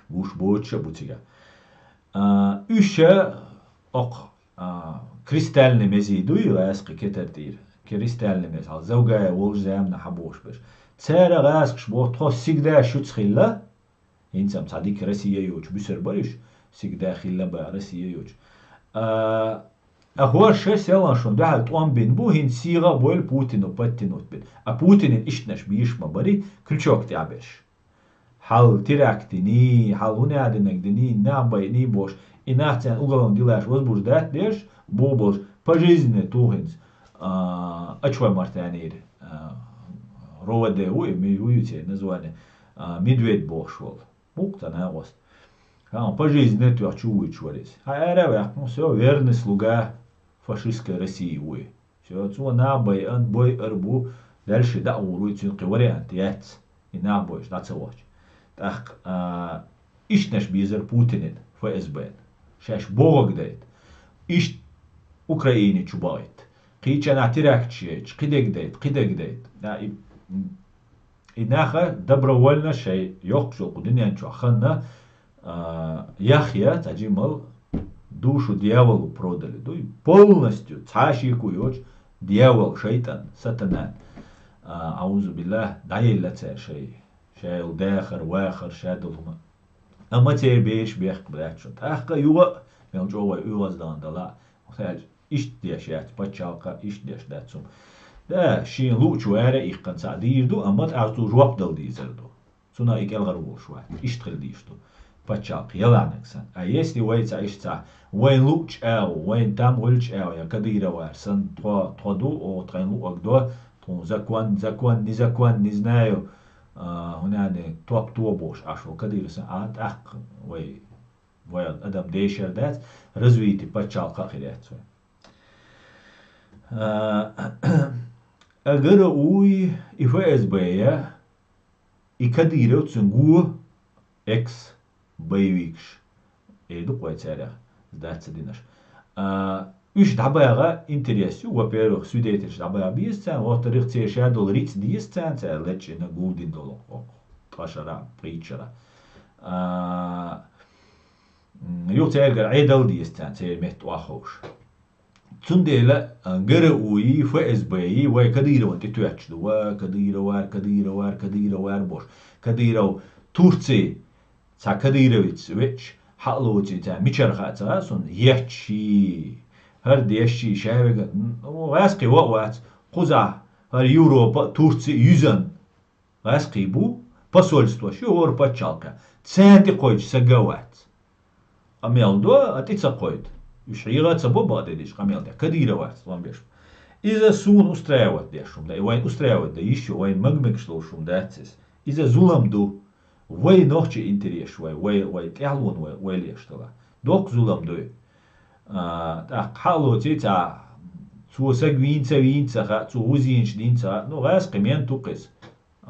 Гуш боцуш а бу цига. А, уьш а окху, а, кристальный мези дуй, гӀаьскхи кетар тӀера. Кристальный мези, хьал Завгаев волчу заманахь бохуш берш. Цара гӀаскхаша боху, тхо сигда шуьца хилла, хӀинца-м цхьа дика Россия йоцуш буьсур бара уьш, сигда хилла баха Россия йоцуш. А, а хӀорш а селхана шуна дуьхьал тӀом бина бу, хӀинца сийгӀа а бойла Путину подтянуть бина. А Путинан иштанаш бийш ма барий, крючок тӀехь берш. Хьал теракт йиний, хьал хӀун а динарг диний, нах байъиний бохуш, и нах царна уголовный делаш возбуждать деш, бу болуш, пожизненный тухинца, а, Ачхой Мартанера, а, РОВД ву и, ми-, ву ю церан название, а, Медведь бохуш волу. Бу-кх цхьа накъост. Хьан, пожизненный тоьхча вуьйцуш вара иза. Хьан ара а ваьккхина, всё, верный слуга фашистской России ву и. Всё, цо нах байъан, бойъур бу, дальше дӀа а гӀур вуй, цуьнан кхин вариант яц, и нах бойъуш дӀа ца воьдуш. ТӀаккха, а, иштанаш безара Путинан, ФСБ-н. Шаьш бохург дайта. Иштта Украине чу бахийта. Кхечанхьа теракташ яйта, кхидерг дайта, кхидерг дайта. А, и, и наха добровольно шайн йоккхачу кху дуьнен чохь ханна, а, яхъян, цхьа жимма душу дьяволу продали, дуй, полностью, цхьа а шеко йоцуш, дьявол, шайтӀан, сатана, а, аузу биллахь, дӀаелла цара шайн, ша йолу дахар, вахар, ша долу хӀума. Амма церан бераш бехк бац шуна. ТӀаккха юха а, мел чӀогӀа вай оьгӀаздахана дала, аьлча, иштта деш яц пачхьалкха, иштта деш дац хӀума. Да, шен луучу вара а иккхина цхьаъ дийр ду, амма тӀаккха цо жоп дала дийзар ду. Цунах и кӀелхьарволуш вац. Иштта хила дийш ду. Пачхьалкх ялахьнарг санна. А если вай цхьа иштта цхьа, вайна луучу агӀо, вайна там гӀуьллучу агӀо, я Кадыровар санна, тхо, тхо ду, оха тхайна луъург до, тхуна закон, закон, не закон, не знаю, а, хӀунда аьлла топ тобуш Ӏаш ву Кадыров санна, а тӀаккха вай, вай адам дешар дац, развитие пачхьалкха а хир яц вай. А, агара уй, и ФСБ я, и Кадыров цуьнан го, экс-боевикаш, эр ду-кх вай царех, сдаться динарш. А, уьш дӀабаха интерес ю, во-первых, свидетельш дӀабаха беза царна, во-вторых, церан ша долу рицкъ деза царна, цара лечкъина гулдина долу хӀокху ткъа шарахь, пхийтта шарахь. А, м, юха цаьргара Ӏедал деза царна, церан метта охьаховша. Цундела, а, ГРУ-йи, ФСБ-йи вай Кадыровна тӀетоьттуш ду. Ва, Кадыровар, Кадыровар, Кадыровар бохуш. Кадыров Турци, цхьа кадыровец веъча, хьалоций цара, мичара хаьа ца хаьа суна, етташ, хӀара деш, ша веган, м, гӀаьскхи ван а вац, кхузахь хӀара Европа а, Турци а юьзан гӀаьскхий бу, Посольствош ю хӀора паччахьалкхехь. Царна тӀе кхойтуш саг а вац. Къамел до, а тӀе ца кхойту. Уьш хьийга а ца бо бакъдерг дийцича къамел де. Кадыров вац, лом беш. Иза суна устраивать деш хӀума да. И вайна устраивать дан йиш ю, вайна мага мегаш долуш хӀума дац иза. Иза зулам ду. Вай нохчийн интересаш вай, вай, вай тӀаьхьалонаш вай, вай леш дала. Доккха зулам ду и. А, тӀаккха хьа а лоций цхьа, цо саг вийна ца вийна ца хаьа, цо хӀу зийначу дийна ца хаьа. Ну, гӀазкхи мент ву-кх иза.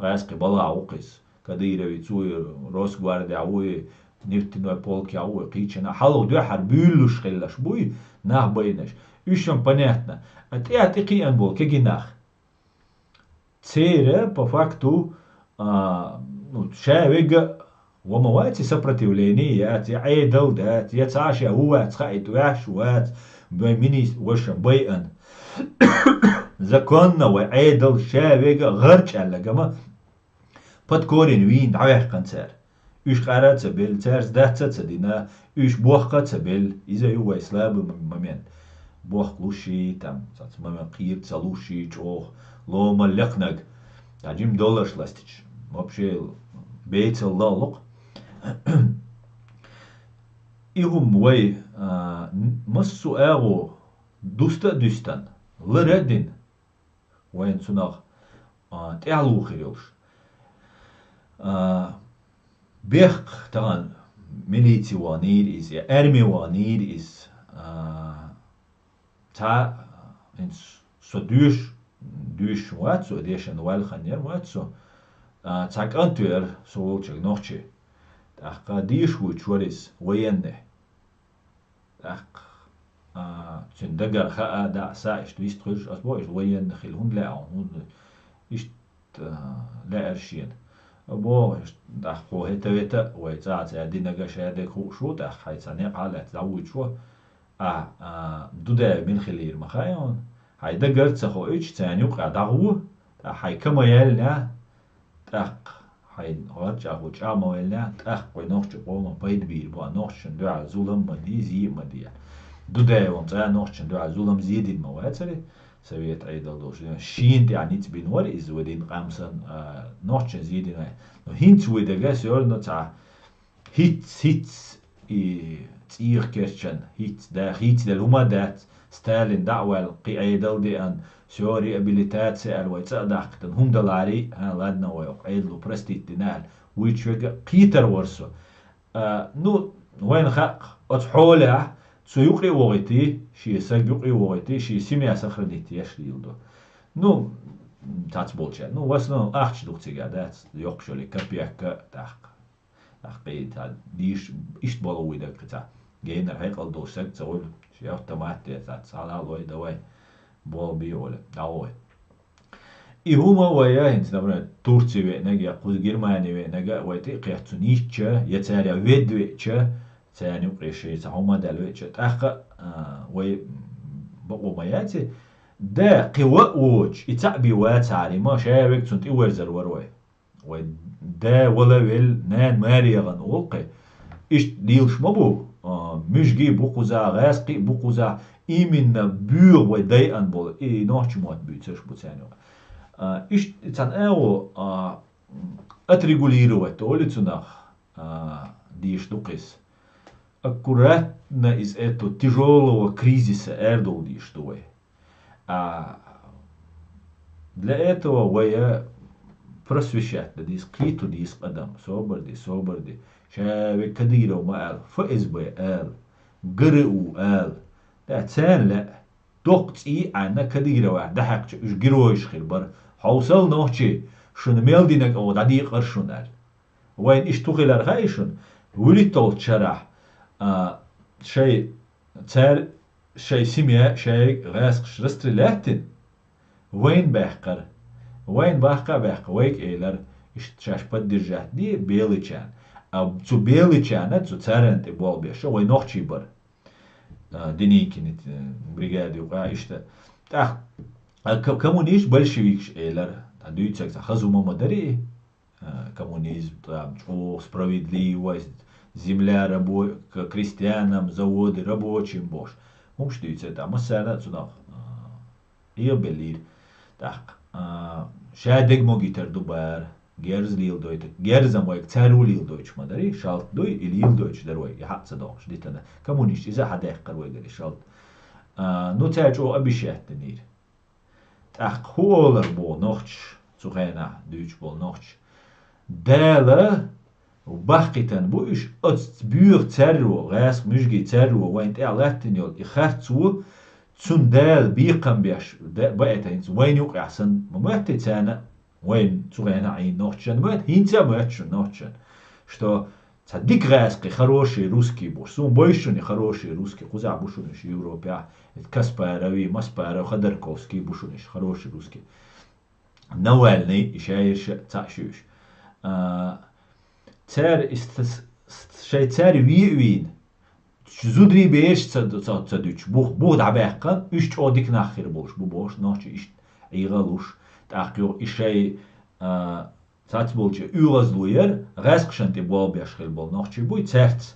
ГӀазкхи балагӀа ву-кх иза. Кадыровн цо и Росгвардехь ву, и нефтяной полкехь ву, и кхечанхьа. Хьалха дуьххьара буьйлалуш хилларш буй, нах байнарш. Уьш-м понятно. А тӀаьхьа тӀекхиъна болу кегий нах. Церан, по факту, а, ну, ша вега, ва ма вац и сопротивление яц, я Ӏедал дац, я цхьа ша ву вац, хаийта ваьш вац, вай министр, ваша байан. Законно вай Ӏедал ша вега гӀарчӀаьлла гама под корень вийна дӀаваьккхина цара. Уьш къара а ца белла, цаьрца дац а ца дина, уьш бохка а ца белла, иза ю вай слабый м-, момент. Бохка луш и, там, цац момент кхийра ца луш и, чӀогӀа лома лекхнаг. Ткъа жима долларш ластича, вообще бейцал лаллукъ. И хӀума вай, а, н-, массо а агӀо дуста а дуьстан, лара а дина. Вайна цунах, а, тӀаьхьалуха хир йолуш. А, бехк тахана милици ваханийра иза, я арми ваханийра иза. А, цхьа, хӀинца со доьш-, доьшуш вац со, дешан ваьлла хан яр вац со. А, цхьа кӀант веара со волчуьнга нохчи. ТӀаккха деша вуьйцуш вара иза, военный. ТӀаккха, а, цуьнан дагара хаа, даа, са иштта вистхуьлуш, ас боху, иштта военный хила хӀунда лаьа хьуна, хӀунда иштта, а, лаьара шена. Боху, иштта, тӀаккха хьо хӀета-вета, вай цӀа а ца динарг ша дерг хууш ву, тӀаккха хьайн цхьа некъахь а лаьцна дӀавуьйцуш ву, а, а, Дудаев мила хилийра ма хаьа хьуна? Хьайн дагара ца хоуьйтуш, царна юкъахь дӀагӀо, тӀаккха хьайн ка ма яьллинехь, тӀаккха хьайн гӀарчӀахо чӀагӀ ма ваьллинехь, тӀаккха вай нохчийн къоман пайда бийр бу, а нохчашна дуьхьал зулам ма де, зе а ма де. Дудаевн цкъа а нохчашна дуьхьал зулам, зе дина ма вацара, совет Ӏедал долуш. Шена тӀехь ницкъ бина вара иза, вай дин къам санна, а, нохчашна зе дина. Но хӀинца вуй дага, всё равно цхьа хӀинцца, хӀинцца и цӀийх керчан, хӀинцца да, хӀинцца делла хӀума а дац, Сталин дӀа а ваьлла, кхин Ӏедал деана, всё, реабилитация аьлла, вай цӀа а дахкатан, хӀума даларий, а, ладно, вай окху Ӏедало простить дина аьлла, вуьйцуш верг а кхетар вара со. А, ну, вайна хаьа, оцу хьолехь цу юкъе а вогӀийтий, шен саг юкъе а вогӀийтий, шен семья сохранить еш лийла ду. Ну, цац болчара. Ну, в основном ахча ду-кх цигахь, дац, йоккхачу йолу копейка а тӀаккха. ТӀаккха и цхьа дийш-, иштта болу вуй дага кхин цхьа. Генара хьекъал долуш саг ца хуьлу, шен автомат тӀе цхьа, цхьа лалой, давай, болу бе олу, дӀагӀой. И хӀума вай, хӀинца, например, Турци веанарг, я кхуза Германи веанарг а вай тӀе а кхетта цунна йитча, я цара ведда веача, царна юкъе шен цхьа хӀума даьлла веача, тӀаккха, а, вай бакъо ма яц и. Да, кхин ван а воцуш, и цхьаъ бен вацахьара, и ма ша верг цунна тӀеверзар вара вай. Вай да вала велла, нана маре яхана олу кхин. Иштта лелаш ма бу, а, муьжгий а бу кхузахь, гӀаьскхий а бу кхузахь, именно боьха вай дайъана болу, и нохчийн мотт буьйцурш бу царна юкъахь. А, иштта цхьана агӀо, а, отрегулировать олу цунах, а, дийш ду-кх иза. Аккуратно из этого тяжёлого кризиса арадовла дийш ду вай. А для этого вай просвещать дан деза, кхетта деза къа адам, собар де, собар де. Ша вай Кадыров ма аьлла, ФСБ аьлла, ГРУ аьлла. Да, царна лаьа, доккха цӀий а Ӏаьнна Кадыровах дӀахьаькхча, уьш геройш хир бара. Хьовсал, нохчий, шуна мел динарг оха дӀадекъара шуна аьлла. Вайна иштта хӀун хилар хаьий шуна? ВуьлуьйталгӀачу шарахь, а, шайн, цара шайн семья, шайн гӀаьскхаш расстрелять дина, вайна баьккхира. Вайна баккха а баьккхина, вайга элира, иштта шаьш поддержать де белыйчарна. А цу белыйчарна, цу царна тӀе болх беш вай нохчий бара. А, Деникина, э, бригади юкъахь иштта. ТӀаккха, а, ко-, коммунисташ, большевикаш элира. ТӀаккха дуьйцург цхьа хаза хӀума ма дарий и. А, коммунизм, там, чӀогӀа справедливость, земля рабо-, к-, крестьянам, заводы рабочим бохуш. ХӀумаш дуьйцура, тӀаккха массарна а цунах, а, Ӏехабеллийра. ТӀаккха, а, ша дегнаш могийтар ду бара. Герз леладойту. Герз-м вайга цаьрво леладойтуш ма дарий, шалт дуй, и леладойтуш дара вайга, и хьаъ ца дохкуш дитана. Коммунисташ иза а хьадехкар вайгара и шалт. А, ну, цаьрга чӀогӀа обещать динийра. ТӀаккха хӀу олар боху нохчаша, цу хенахь дуьйцуш болу нохчаша. Дала баккхийтина бу уьш, оцу боьха цаьрро, гӀаьскхи муьжгийн цаьрро вайна тӀехь латтийна йолу и харцо, цунна Дала бекхам беш, да-, баийтина хӀинца вайна юкъехь санна, ма моьттий царна, вайна цу хенахь Ӏийна нохчашна моьтту, хӀинца а моьтту шуна нохчашна, что цхьа дика гӀаьскхий, хороший русский бу. Суна бойш шуна и хороший русский, кхузахь бу шуна уьш Европехь, Каспарови, Маспаров, Ходорковский бу шуна уьш, хороший русский. Навальный, и шаьш а цхьаъ шуьйш. А, цара и ст-, ст-, шайн цаьрга ве а вийна, зударий бераш ца, ца, ца дуьтуш, бух, бух дӀабаьккхина, уьш чӀогӀа дика нах хир болуш бу бохуш, нохчий иштта ӀийгӀа а луш, тӀаккха юха и шайн, а, цацболчу оьгӀазло яра, гӀаьскхашна тӀе болх беш хилла болу нохчий буй, цаьрца.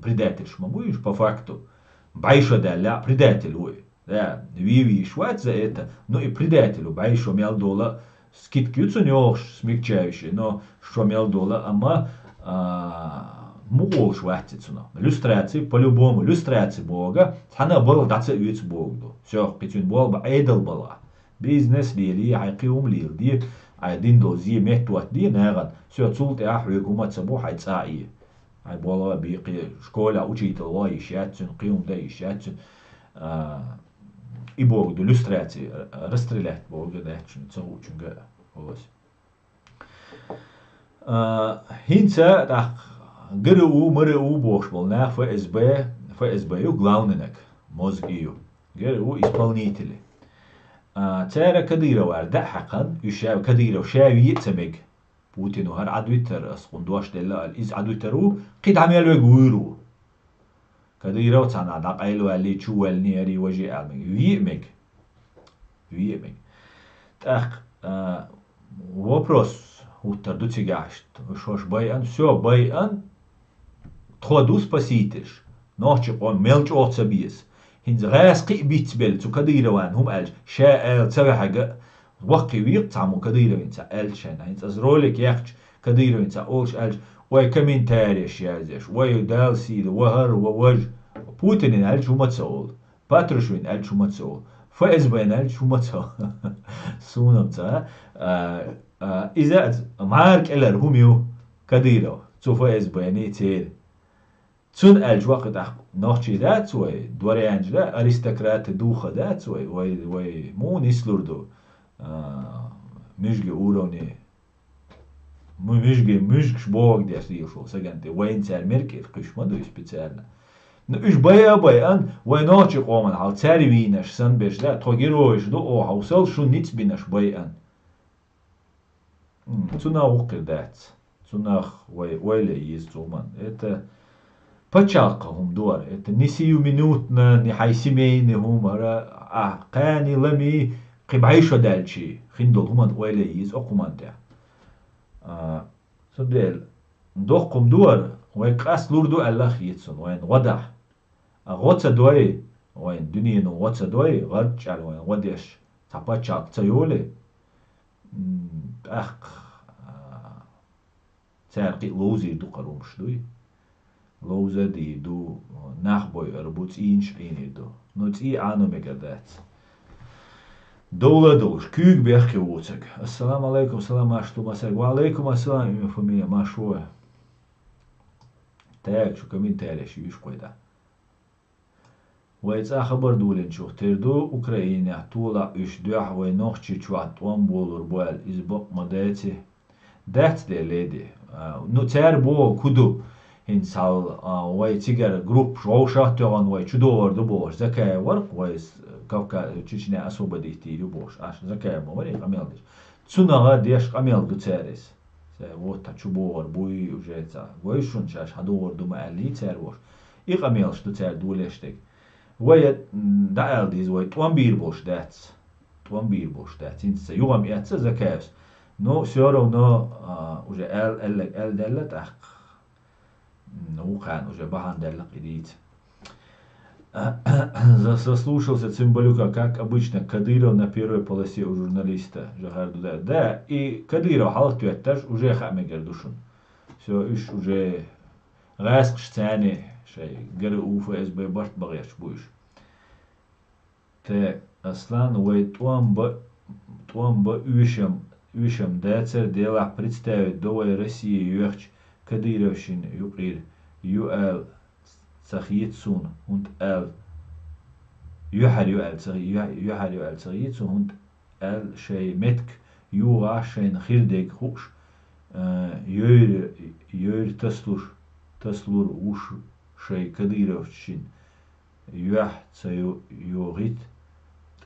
Предательш ма буй уьш, по факту. БӀе шо даьлла, предатель ву и. Да, ве вийш вац за это, ну и предатель ву, бӀе шо мел дола, скидка ю цунна йохуш, смягчающий, но шо мел дола, амма, а, мукъолуш вац и цунах. Люстраций, по-любому, люстраций боху, цхьана а балха дӀа ца оьцу боху ду. Всё, кхин цуьнан болх бан Ӏедал балха. Бизнес лелий, хьайн кхин хӀума леладе, хьайн дина долу зе меттахӀоттаде нахана. Всё, цул тӀаьхьа хьоьга хӀума а ца бу, хьайн цӀа а Ӏе. Хьайн болх а бе, кхин школехь учитель ваха йиш яц цуьнан, кхин хӀума дан йиш яц цуьнан. А, и боху ду, люстраций, расстрелять боху дац шуна, ца хуучуьнга а. А, хӀинца тӀаккха ГРУ, МРУ бохуш болу нах, ФСБ, ФСБ ю главный наг, мозги ю. ГРУ исполнители. А, цара Кадыровара дӀа а хьаькхна, уьш ша, Кадыров ша ве а ца мега. Путину хӀара Ӏадвитар, ас кхунна дош делла аьлла, иза Ӏадвитар ву, кхин дӀа мел вега вуьйр ву. Кадыров цхьанхьа дӀакъайлаваьллий, чу ваьллиний, хӀарий важий аьлла мега. Ве а мега. Ве а мега. ТӀаккха, а, вопрос хӀуттур ду цигахь иштта. Уьш хӀорш байъан, всё, байъан. Тхо ду спасительш. Нохчийн къоман мел чӀогӀа ца беза. ХӀинца гӀаьса кхин а бицбелла цу Кадыровна хӀума аьлча, ша ала ца ваьхьарг а, ваккхий векъа цхьаммо Кадыровна цхьа аьлча шайна. ХӀинца аса ролик яьккхича, Кадыровна цхьа олуш аьлча, вай комментареш яздеш, вай Дала сийла, ва хӀара, ва важа. Путинна аьлча хӀума ца олу. Патрушевна аьлча хӀума ца олу. ФСБ-на аьлча хӀума ца олу. Суна-м ца, а, а, иза а мара кӀелара хӀума ю Кадыров, цу ФСБ-ний церан. Цунна аьлча ваккха тӀаккха нохчий дац вай, дворянаш да, аристократы духа дац вай, вай, вай муха нислур ду, а, муьжгийн уровне, му-, муьжги-, муьжгаш бохург деш лелаш волу сагана тӀе, вайна цара меркӀира кхуьйсуш ма ду и специально. Ну, уьш байа а байан, вай нохчийн къоман хьал цара вийнаш санна берш да, тхо геройш ду, оха хьовсал, шун ницкъ бинаш байан. М, цунах вукхир дац. Цунах вай ойла еза цу хӀуманна. Это пачхьалкхан хӀума ду хӀара. Это не сиюминутно, не хьайн семейный хӀума хӀара. А, кханий, ламий, кхин бӀе шо даьлчий, хин долу хӀуманна ойла еза окху хӀуманна тӀехь. А, цундела, доккха хӀума ду хӀара, вай къаст лур ду аьлла а хета суна, вайна гӀо дахь. А гӀо ца дой, вайн дуьнено гӀо ца дой, гӀарчӀ аьлла вайн гӀо деш, цхьа пачхьалкх ца йолий, м, тӀаккха, а, цара кхин а ловзийр ду кхара хӀумаш дуй. Ловза а дийр ду, нах бойур бу, цӀийнаш а Ӏийнийр ду. Но цӀий Ӏано мегар дац. Довла а долуш, куьйга бехке вуцаг. Ассаламу алайкум, салам, Ашту Масаг. Ва алайкум ассалам, имя, фамилия, Машо. Таг шу комментареш юьйш кхойда. Вай цӀа хабар долийначух тера ду, Украинехь толахь уьш дуьхьа вай Нохчийчохь тӀом болур бу аьлла, иза бакъ ма даций? Дац де, леди. А, ну, цара боху, кху ду. ХӀинца хьал, а, вай цигара группаш вовшах а тоьхна, вай чу догӀур ду бохуш, Закаев вара-кх, вай с-, Кавка-, Чечня освободить йийр ю бохуш, аша Закаев ма варий къамел деш. Цунах а деш къамел ду цара иза. Цара вот хьан чу богӀур буй уже цхьа. Вай шуна шаьш хьан догӀур ду ма аьллий цара вовш. И къамелаш ду цара долеш дерг. Вай, м, дӀааьлла деза, вай тӀом бийр болуш дац. ТӀом бийр болуш дац. ХӀинца ца юхам эцна Закаевс. Но всё равно, а, уже аьл-, аьлларг аьлла даьлла тӀаккха. М, вукхарна уже бахьана даьлла кхин дийца. За- Заслушался Цымбалюка, как обычно, Кадыров на первой полосе у журналиста. Жахар Дуда. Да, и Кадыров хьалхатоьтташ уже хаа мегар ду шуна. Все, уж уже гӀаскхаш царна шай гара у ФСБ барт багӀерч бу уж. Те, Аслан, вай тӀом ба, тӀом ба уьшам, уьшам дацар, делахь представить до вай Россия йоьхча Кадыровшин юкъир ю аьл ца хета суна, хӀунда аьл, юьхьар ю аьл ца, юьхьар ю аьл ца хета суна, хӀунда аьл шай метк югӀа шайна хир дег хууш, а, йойр, йойр таслуш, таслур вуш шай Кадыровшин юьхь ца йо-, йогӀит,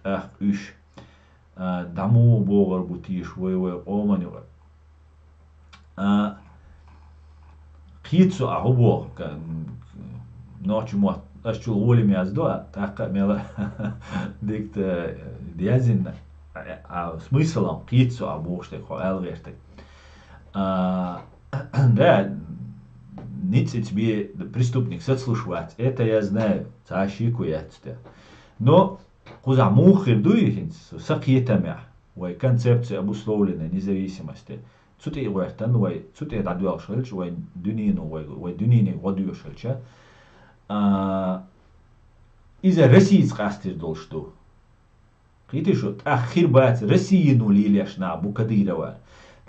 тӀаккха уьш, а, дӀа муха богӀар бу тийша вай, вай къоман юкъа. А, кхийца со а хӀу боху, ка-, нохча мотт, аш чул гӀоле мязду, а, тӀаккха а мела дикта язинна, а, а, смыслом кхийца со а бохуш дерг, хьо аьлла гӀертарг. А, да, ницкъ-ницкъ бе преступник сацлуш вац, это я знаю, цхьа шеко яц те. Но кхузахь муха хир ду и хӀинца, сан кхетамехь, вай концепция обусловленной независимости. Цу тӀе а гӀоьртан вай, цу тӀе дӀадоьлхуш хилча, вай дуьнено, вай, вай дуьненега гӀо доьшуш хилча, а, иза Россица къастийр долуш ду. Кхийти шу, тӀаккха хир бац Россияно лелеш нах бу Кадыровар.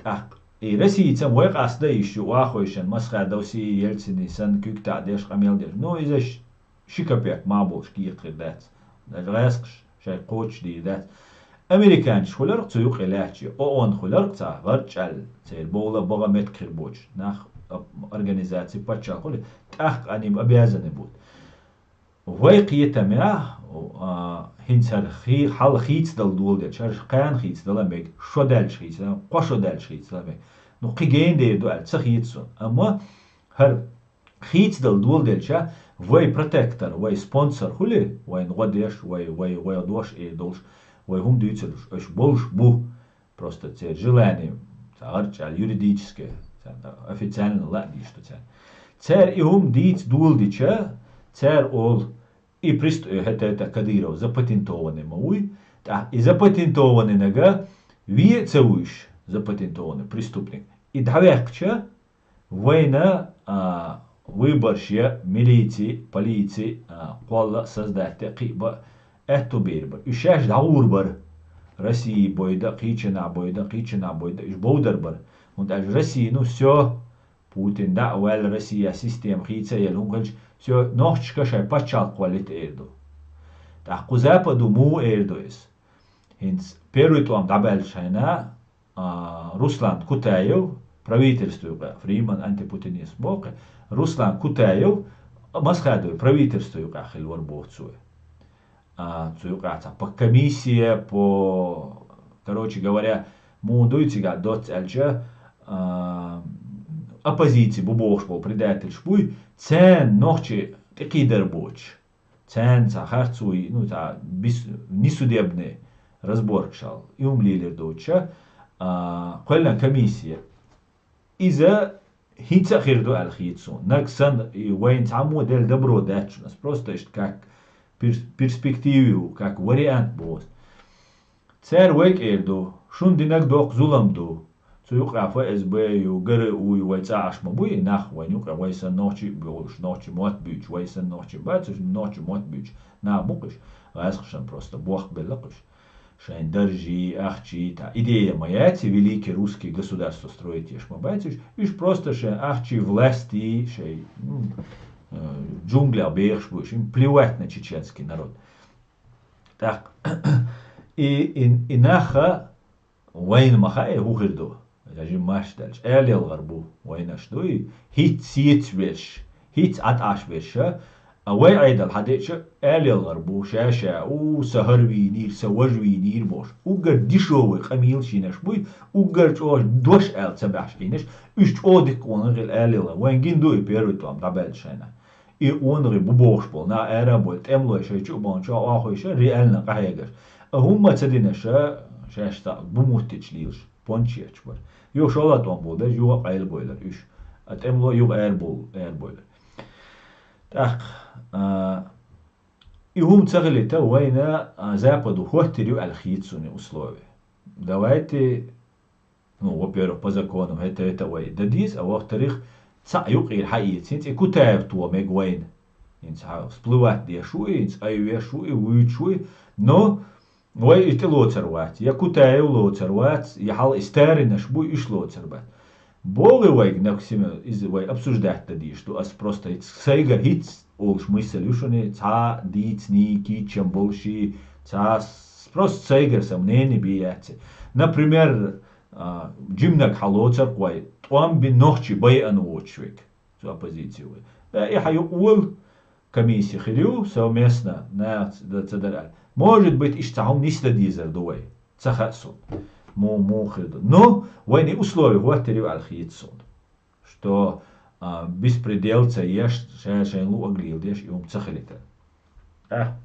ТӀаккха и Россица вай къаста йиш ю, вахойшан, Масхадовси, Ельцини санна куьг таӀдеш, къамел деш. Ну, иза ш-, ши капек ма болуш кехат хир дац. Даже гӀаскхаш шайн кхочушдийр дац. Американчаш хуьларх цу юкъе лаьттачи, ООН хуьларх цхьа гӀарчӀаьлла, церан бовла багӀа метка хир боцуш, нах, а, организаци, паччахьалкхули, тӀаккха они обязаны будут. Вай кхетамехь, а, хӀинца хӀара хи-, хьал хийцадала доладелча, хӀара кхана хийцадала мега, шо даьлча хийцадала, кхо шо даьлча хийцадала мега. Ну, кхин гена дер ду аьлла, ца хета суна. Амма хӀара хийцадала доладелча, вай протектор, вай спонсор хуьлий, вайна гӀо деш, вай, вай, вай дош эр долуш, вай хӀума дуьйцур долуш, уьш болуш бу. Просто церан желание, цхьа гӀарчӀаьлла, юридически, царна официально лаа дийш ду царна. Цара и хӀума дийца доладича, цара олу, и прист-, э, хӀета, хӀета Кадыров запатентованный ма вуй, тӀаккха и запатентованный нага ве а ца вуьйш, запатентованный преступник, и дӀаваьккхича, вайна, а, выборш я, милици, полици, а, кхолла а, создать а, кхиъ бан а аьтту бер бара. Уьш шаьш дӀагӀур бара. Россия бойда, кхийчанахь бойда, кхийчанахь бойда, уьш бовдар бара. ХӀунда аьлча Россия, ну, всё, Путин дӀа а ваьлла, Россия система хийца а елла, хӀун хилча, всё, нохчашка шайн пачхьалкх кхоллийта эр ду. ТӀаккха кху Западу муха эр ду иза? ХӀинца первый тӀом дӀабаьллачу хенахь, а, Руслан Кутаев, правительство юкъа, Фриман, антипутинист боху, Руслан Кутаев Масхадовый правительство юкъа хилла вара боху цо. А, цу юкъа цхьа по комиссия, по, короче говоря, муха дуй цигахь доцца аьлча, а, оппозиция бу бохуш болу предательш буй, царна нохчий тӀекхийдар боцуш. Царна цхьа харц вуй, ну, цхьа бис-, несудебный разборкаш аьлла, и хӀума лелийр доцуша, а, кхоьллина комиссия. Иза хӀинца а хир ду аьлла хета суна. Наг санна, и вайна цхьаммо делла добро дац шуна. Ас просто иштта как перс-, перспектива ю, как вариант боху ас. Цара вайга эр ду, шуна динарг доккха зулам ду. Цу юкъа ФСБ ю, ГРУ ю, вай цӀа Ӏаш ма буй, и нах вайна юкъа, вай санна нохчий а болуш, нохчий мотт буьйцуш, вай санна нохчий бац, уьш нохчий мотт буьйцуш нах бу-кх уьш, гӀаьскхашна просто бохк белла-кх уьш. Шайн даржий, ахчий, та идея ма яц и великий русский государство строить еш ма бац уьш, уьш просто шайн ахчий, властий, шайн, ну, э, джунглях бехаш бу уьш, им плевать на чеченский народ. ТӀаккха и, и, и наха вайна ма хаьа, хӀун хир ду, жиммаш даьлча, аьлла ялгӀар бу вайнаш дуй, хӀинца сецаш берш, хӀинца ӀатӀаш берш, а вай Ӏедал хьадеъча, аьлла ялгӀар бу, ша-ша, у, сан хӀара вийнийра, сан важа вийнийра бохуш. Уггар дешевый къамелаш йинарш буй, уггар чӀогӀа дош аьлла ца баьхьаш Ӏийнарш, уьш чӀогӀа дика къонах хила аьлла ялгӀар. Вайн гина ду и первый тӀом дӀабаьллачу хенахь. И къонахий бу бохуш болу нах ара а бойла, тӀемалой шайн чу а бахана чохь охьахуьйша, реально къахьегаш. А хӀумма ца динарш, шаьш цхьаъ бу муттича лелаш, понча етташ бара. Юха шолгӀа тӀом болу берш юха а къайлабойлар уьш. А тӀемалой юха арабовлу, арабойлар. ТӀаккха, а, И хӀума ца хилита вайна, а, Западу хӀоттир ю аьлла хийца суна условия. Давайте, ну, во-первых, по закону, это, это вай дадийс, а во-вторых, цхьаъ юкъера хьаэца, хӀинца и Кутаев то мег вайна. ХӀинца хьа всплывать деш ву и, хӀинца айвеш ву и, вуьйцуш ву и, но вай и тӀе лоцар вац, я Кутаев лоцар вац, я хьал и старинаш бу, уьш лоцар бац. Богу вайга, Наксима, иза вай обсуждать дан дийш ду, ас просто хӀинца сайгара хӀинца олуш мысаль ю шуна, цхьа дийца нийкичам болуш и, цхьа с-, просто сайгара сан мнение бе яц. Например, а, жимнаг хьалоцар вай, тӀом бин нохчий байъана воцуш вег, цу оппозиции вай. Да, и хьан юкъа волу комиссия хир ю, совместно, наха ца дар аьлла. Может быть, иштта цхьа хӀума нисдан дезар ду вай. Ца хаьа суна. Му-, муха хир ду. Но вайна и условия хӀоттир ю аьлла хийца суна. Что, а, беспредел ца еш, ша-, шайна луъург леладеш, и хӀума ца хилита. А?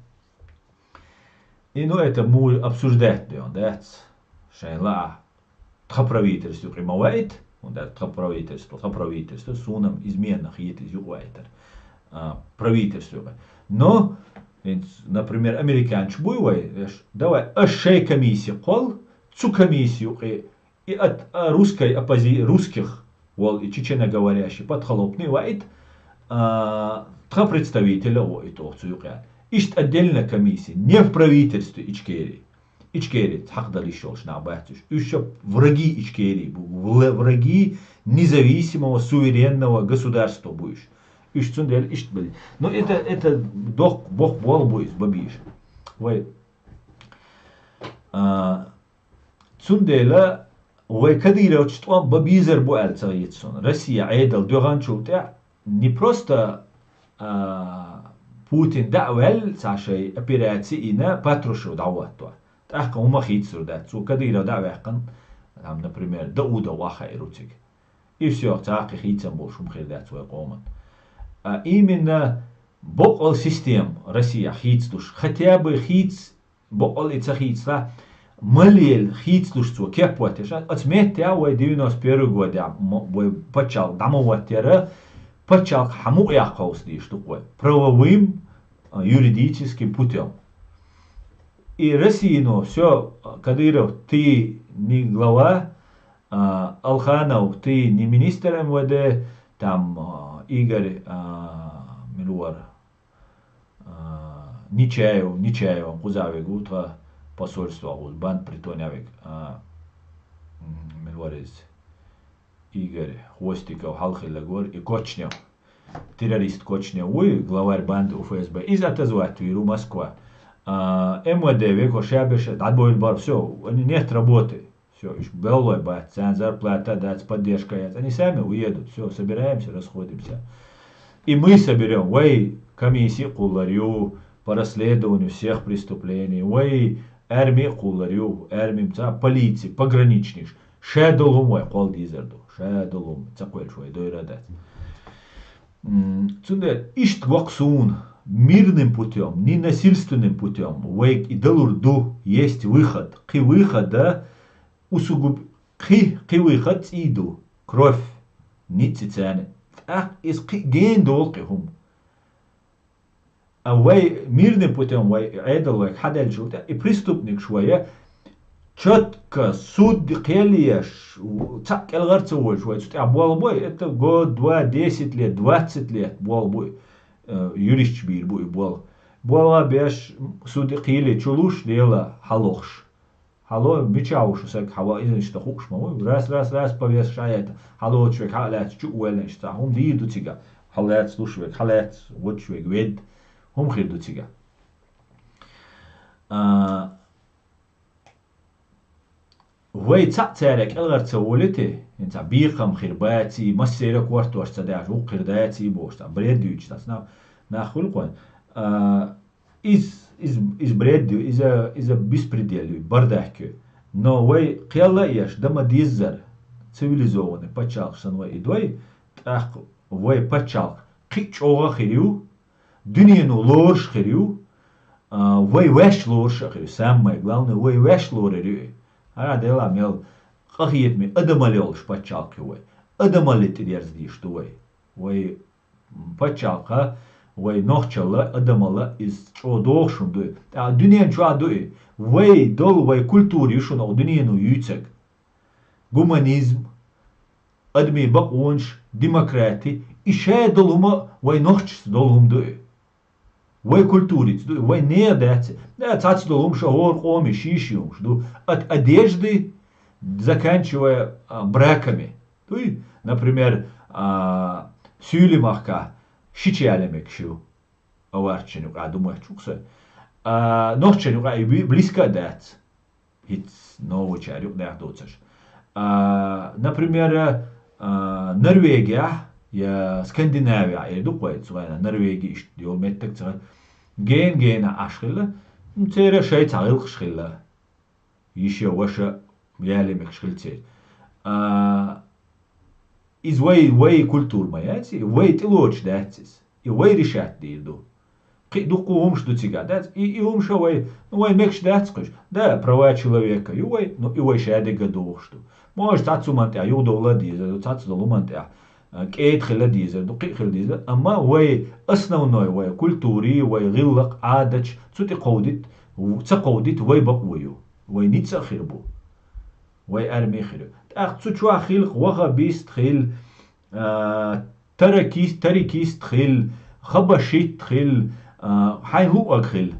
И, ну, это мы обсуждать даьн дац. Шайна лаахь, тхан правительство юкъе ма ваийта, хӀунда аьлча тхан правительство, тхан правительство, суна-м измена хета иза юкъа ваийтар. А, правительство юкъе. Но, хӀинца, например, американцаш буй вай, эш, давай, аш шайн комиссия кхолла, цу комиссия юкъе и от, а, русской оппози-, русских волу и чеченоговорящий подхлопни ваийта, а, тхан представитель а ваийта оха цу юкъе. Иштта отдельная комиссия, не в правительстве Ичкерии. Ичкерии хьакхадала йиш йолуш нах бац уьш. Уьш ша враги Ичкерии бу, вла-, враги независимого, суверенного государства бу уьш. Уьш цундела иштта бали. Но это, это дох-, бох-, болу бу иза бабийша. Вай, а, цундела вай Кадыровчу тӀом бан безар бу аьлла ца хийца суна. Россия Ӏедал доьгӀанчул тӀаьхьа не просто, а, Путин дӀа а ваьлла, цхьа шайн операци йина Патрушев дӀахӀотто. ТӀаккха хӀума хийцалур дац. Цо Кадыров дӀа а ваьккхина, там, например, Даудов ваххьаийр ву цига. И всё, цхьа кхин хийцам болуш хӀума хир дац вай къоман. А именно боккъал система Россия хийцалуш, хотя бы хийца боккъал и ца хийцалахь, малъелла хийцалуш цо кеп ваттеш. Оцу меттехь вай девяносто первый годехь м-, вай пачхьалкх дӀа ма ваттера, пачхьалкх хьан мукъа яккха хьовса дийш ду вай. Правовым, а, юридическим путём. И Россино всё, Кадыров, ты не глава, а, Алханов, ты не министр М В Д, там, а, Игорь, а, Милуар, а, Нечаев, Нечаев, кхузахь вега ву тхан посольство, ву бан притоня вега, а, м, мила вара иза? Игорь Хвостиков хьалхилла гора, и Кочнев. Террорист Кочнев вуй, главарь банды у Ф С Б. Иза отозвать вийр ву Москва. А, М В Д вега ша беша дӀадойла бара, всё, они нет работы. Всё, уьш беллой бац, царна зарплата дац, поддержка яц. Они сами уедут. Всё, собираемся, расходимся. И мы соберём. Вай комиссия кхуллар ю по расследованию всех преступлений. Вай арми кхуллар ю. Арми ца, полиция, пограничникаш. Ша долу хӀума вай кхолла дезар ду. Ша долу хӀума. Ца кхоьлуш вай дойра дац. М, цундела иштта воккха суна, мирным путём, не насильственным путём, вайга и далур ду, есть выход. Кхин выхода усугуб-, кхин, кхин выход цӀий ду, кровь, ницкъ царна. ТӀаккха иза кхин гена долу кхин хӀума. А вай мирным путём, вай Ӏедал вайга хьадаьллачул тӀе, и преступникаш вай, чётко суд кхел еш, цхьаъ кӀелхьара ца волуш вай цу тӀехь болх бой, это год, два, десять лет, двадцать лет болх бу, э, юристаш бийр бу и болх. Болх беш, суд кхеле чу луш, дела хьалохуш. Хьало, мичахь ву шу саг, хьава иза иштта хууш ма ву. Раз, раз, раз, повестка шаьлта. Хьалоцуш вег хьа а лаьцна чу а воьллина иштта. ХӀума дийр ду цига. Хьа лаьцна луш вег, хьа лаьцна водуш вег, вед. ХӀума хир ду цига. А, вай цхьаъ цара кӀелхьара ца волите, хӀинца бекхам хир баций, массеран а кортош ца даьлча, вукху хир даций бохуш, цхьа бред дуьйцуш, цхьа нах, нах хуьлу кхойн. А, Из, из, из бред ю, иза, иза беспредел ю, бардак ю. Но вай кхел а еш, дан ма деззара, цивилизованный пачхьалкх санна вай и дой, тӀаккха вай пачхьалкх кхин а чӀогӀа хир ю, дуьнено лоруш хир ю, а, вай ваьш лоруш а хир ю. Самое главное, вай ваьш лорар ю и. ХӀара делахь мел къахетаме адамалла йолуш пачхьалкх ю вай. Адамалла тӀедерза дийш ду вай. Вай пачхьалкха Вай нохчалла, адамалла из чӀо дохуш хӀума ду и. ТӀаккха дуьнен чохь ду и. Вай долу, вай культура ю шуна оха дуьнено юьйцаг. Гуманизм, адамийн бакъонаш, демократи, и шай долу хӀума, вай нохчашца долу хӀума ду и. Вай культурица ду и, вай нехан дац и. Да, цхьацца долу хӀума ша хӀора къоме ший-ший хӀумаш ду. От одежды, заканчивая, а, браками. Дуй, например, а, суьйли махка шича яле мегаш ю. Аварчан юкъа ду моьттуш ву-кх со. А, нохчан юкъа и би-, близко а дац. ХӀинца новачара юкъа дехьа доцуш. А, например, а, Норвегия я Скандинавия, эр ду-кх вай цу гӀайна, Норвеги иштта йолу меттиг ца гена-гена Ӏаш хилла, ну, церан шайн цхьа гӀиллакхаш хилла. Йиша, ваша яле мегаш хилла церан. А, иза вай, вай культура ма яц и, вай тӀелоцуш дац иза. И вай решать дийр ду. Кхин а дуккха хӀумаш ду цигахь, дац? И, и хӀумаш а вай, ну, вай мегаш дац кхуьш. Да, права человека ю вай, ну, и вай шадерг а дохуш ду. Может, цхьацца хӀуманна тӀехь юхадовла а дезар ду, цхьацца долу хӀуманна тӀехь, а, кӀеда хила дезар ду, кхин а хила дезар. Амма вай основной, вай культури, вай гӀиллакх, Ӏадаташ цу тӀе кховдит, в-, ца кховдит, вай бакъо ю. Вай ницкъ а хир бу. Вай арми хир ю. ТӀаккха цу чохь хилла вахабист хила, а, таракист, тарикист хила, хабашит хила, а, хьайн луъаг хила.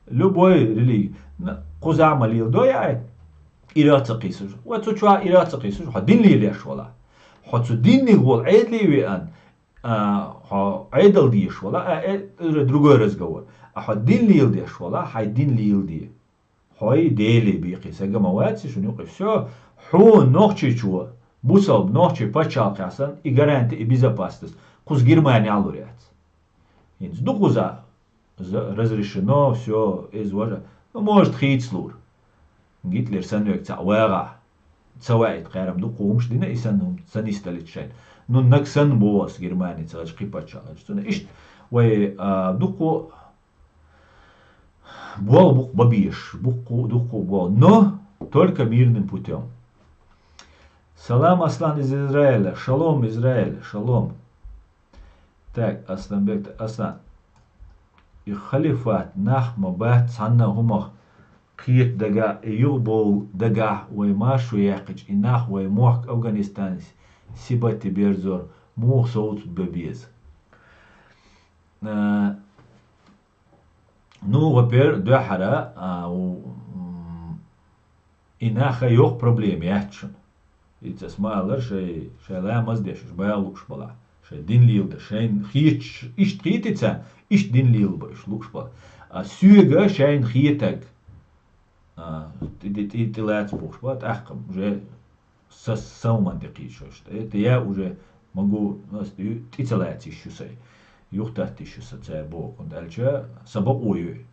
Любой религи. Н-, кхузахь ма леладой хьо, ирах ца кхийсуш. Ва цу чохь ирах ца кхийсуш, хьо дин лелош валахь. Хьо цу динниг волу Ӏедале веана, а, хьо Ӏедал дезаш валахь, а, э, уже другой разговор. А хьо дин леладеш валахь, хьайн дин леладе. Хьо и Деле бекхий сага ма вац и шуна юкъа. Всё, хьуна нохчичо, бусалба нохчийн пачхьалкхехь санна, и гаранти, и безопасность кхуза Германехь лур яц. ХӀинца ду кхуза, за-, разрешено, всё, иза важа. Ну, может, хийцалур. Гитлер санна вега цхьаъ вагӀахь, ца ваийта кхерам дуккха хӀумаш дина, и санна хӀума ца нисдалийта шайна. Ну, наг санна боху аса Германи ца гӀача кхин паччахьалкхаш. Цуьнан иштта вай, а, дуккха болх бу-кх бан безаш, бу-кх, дуккха болх. Но только мирным путём. Салам, Аслан из Израиля. Шалом, Израиль, шалом. Так, Асланбек, Аслан. И халифат нах ма бац цхьанна а хӀумах кхета дагахь, и юхабовла дагахь вай маршо яьккхича, и нах вай мохк Афганистане сибате берзор муха совцабан беза? А, ну, во-первых, дуьххьара, а, у, м, и наха йоккха проблема яц шуна. Иза ас ма аллара, шай, шай ламаз деш, уьш бала лууш балахь, шай дин леладеш, шайна хеташ, иштта хетий царна, иштта дин лелабан уьш лууш бала. А соьга шайна хетаг, а, тӀе, тӀе, тӀе, тӀе лаца бохуш бала, тӀаккха уже са-, са хӀуманна тӀе кхийсуш. ТӀе, тӀе я уже магу, ас тӀе, тӀе ца лаца йиш ю сайн. Юхататта йиш ю сан цара боху, хӀунда аьлча сан бакъо ю и.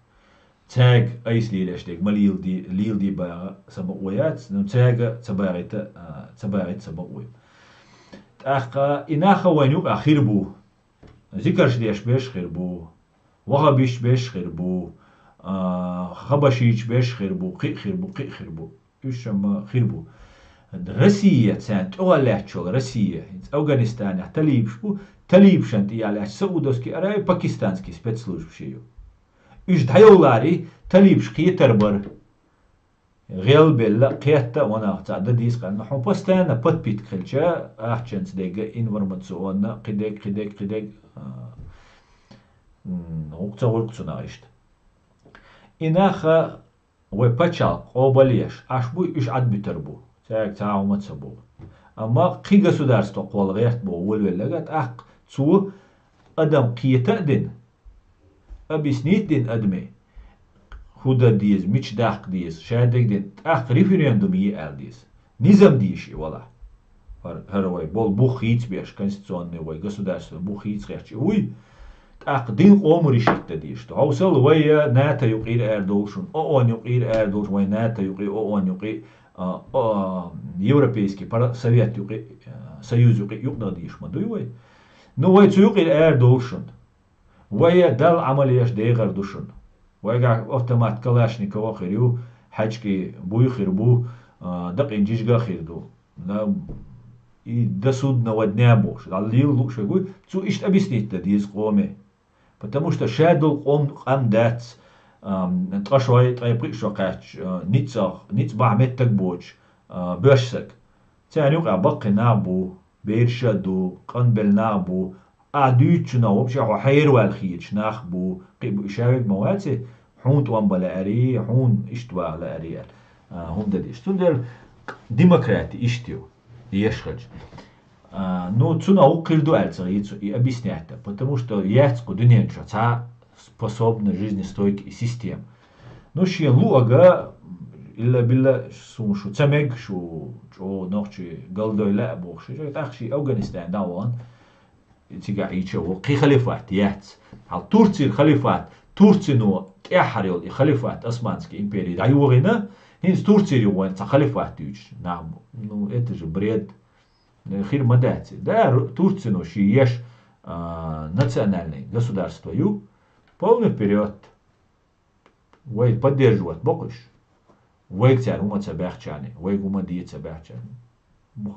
Цаьрга айса лелаш дерг ма леладе, леладе баха сан бакъо яц, но цаьрга ца багӀийта, а, ца багӀийта сан бакъо ю. ТӀаккха и наха вайна юкъахь хир бу. Зикарш деш берш хир бу. Вахабиш берш хир бу. А, хабашийчу берш хир бу. Кхин а хир бу, кхин а хир бу. Уьш ма хир бу. Россия царна тӀехула лаьтташ йолу Россия. ХӀинца Афганистанехь талибаш бу. Талибашна тӀехула лаьтташ Саудовский Аравия, пакистанский спецслужба ши ю. Уьш дӀайовларий, талибаш кхетар бара. ГӀелбелла, кхетта а ванах цхьа дан дийца кхаьрна. Хьуна постоянно подпитка хилча, ахчанца дегга, информационно, кхидег, кхидег, кхидег, а, м, гӀуллакх ца гӀуллакх цунах иштта. И наха вай пачхьалкх къобалъеш, Ӏаш буй, уьш Ӏадбуьтур бу. Цаьрга цхьа а хӀума ца бу. Амма кхин государство кхолла гӀерта боху волавелларг, тӀаккха цо адам кхета а дина, объяснить дина адаме, хӀун дан деза, мича даккха деза, шадерг дина, тӀаккха референдум е аьлла деза. Низам дийша и валахь. ХӀара, хӀара вай болу бух хийцабеш, конституционный вай государство бух хийцахерча и вуй, тӀаккха дин къоман решить дан дийша ду. Хьовсал, вай я НАТО юкъера арадовлу шуна, ООН юкъера арадовлу шуна, вай НАТО юкъе, ООН юкъе, а, а, Европейский пар-, Совет юкъе, а, Союз юкъе юкъадан дийша ма дуй вай. Ну, вай цу юкъера арадовлу шуна. Вай я Далла Ӏамал еш дехар ду шуна. Вайгахь автомат Калашникова хир ю, хьаьжкӀи буй хир бу, а, дакъин жижига хир ду. Да, и до судного дня бохуш, Далла лийла лууш вегуй, цо иштта объяснить дан деза къоме. Потому что шадул къом къам дац, ам, ткъа шой, ткъе пхи шо кхаьчча, а, ницкъ, ницкъ бахьа меттаг боцуш, а, боьш саг. Царна юкъа баккхий нах бу, бераш а ду, къанбелла нах бу, а дуьйцучунах вообще хьо хьеравала хеташ нах бу, кхин бу, и шавиг ма вац, хьуна тӀом бан лаьари, хьуна иштта ваха лаьари аьлла, а, хӀума дан дезаш. Цундела демократи иштта ю, еш хилча. А, ну, цунах вукхир ду аьлла ца хеташ и объяснять, потому что яц кху дуьнен чу цхьа способна жизнестойкая система. Ну, шен луъага, илла-билла, суна шу ца мега, шу чӀогӀа нохчий галдой лаьа бохуш, тӀаккха шен Афганистан дӀа а вахана, цигахь Ӏийча а ву, кхин халифат яц. Хьал Турцийра халифат, Турцино тӀаьххьара йолу и халифат Османский империи дӀайохийна, хӀинца Турцийра юхавойна цхьа халифат дуьйцуш нах бу. Ну, это же бред. Хир ма дац. Да, Ру-, Турцино шен еш, а, национальный государство ю, полный вперёд. Вай поддерживать боккхуш. Вайга цара хӀума ца баьхчарни, вайга хӀума де ца баьхчарни.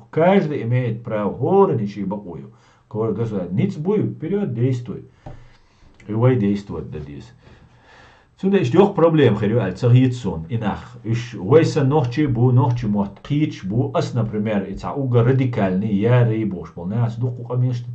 Каждый имеет право, хӀоранна шен бакъо ю. Кора государство ницкъ буй, вперёд, действуй. И вай действовать дан деза. Цундела иштта йоккха проблема хир ю аьлла ца хета суна и нах. Уьш вай санна нохчий бу, нохчийн мотт кхеташ бу. Ас, например, и цхьа уггар радикальный, яра бохуш болу нах, аса дуккха къамелаш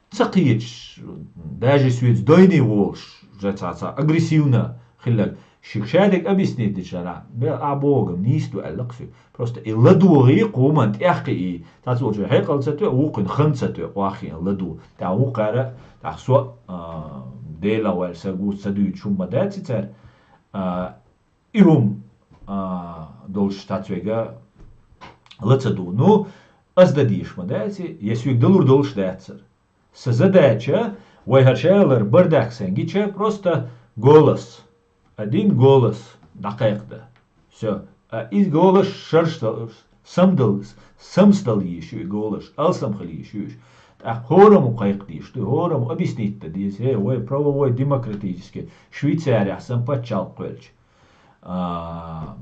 ца кхеташ, даже соьца дойне волуш, же цхьа, цхьа агрессивно хилларг, шига шадерг объяснить дичара, бе, а богам, нийса ду аьлла-кх соьга. Просто и ладогӀий, кхуман тӀехкхиий, цхьацца волчун хьекъал ца тоьа, вукхуьнан хан ца тоьа, къоххийна ладу. ТӀаккха вукхара, тӀаккха со, а, Делах ваьлла са гуш ца дуьйцу хӀума ма дац и цара, а, и хӀума, а, долуш цхьацца вега ла ца ду. Ну, ас дан дезаш ма дац и, я соьга далур долуш дацара. Сан задача, вай хӀара шалар бардак сайн гича, просто голос. Один голос дӀакхайкхадан. Всё. А и голос шарш дал-, самдал-, самсдала йиш ю и голос, алсам хила йиш ю уьш. ТӀаккха хӀораммо кхайкха дезаш ду, хӀораммо объяснить дан деза, хӀей, вай правовой, демократический, Швейцарехь санна пачхьалкх кхоьллича, а,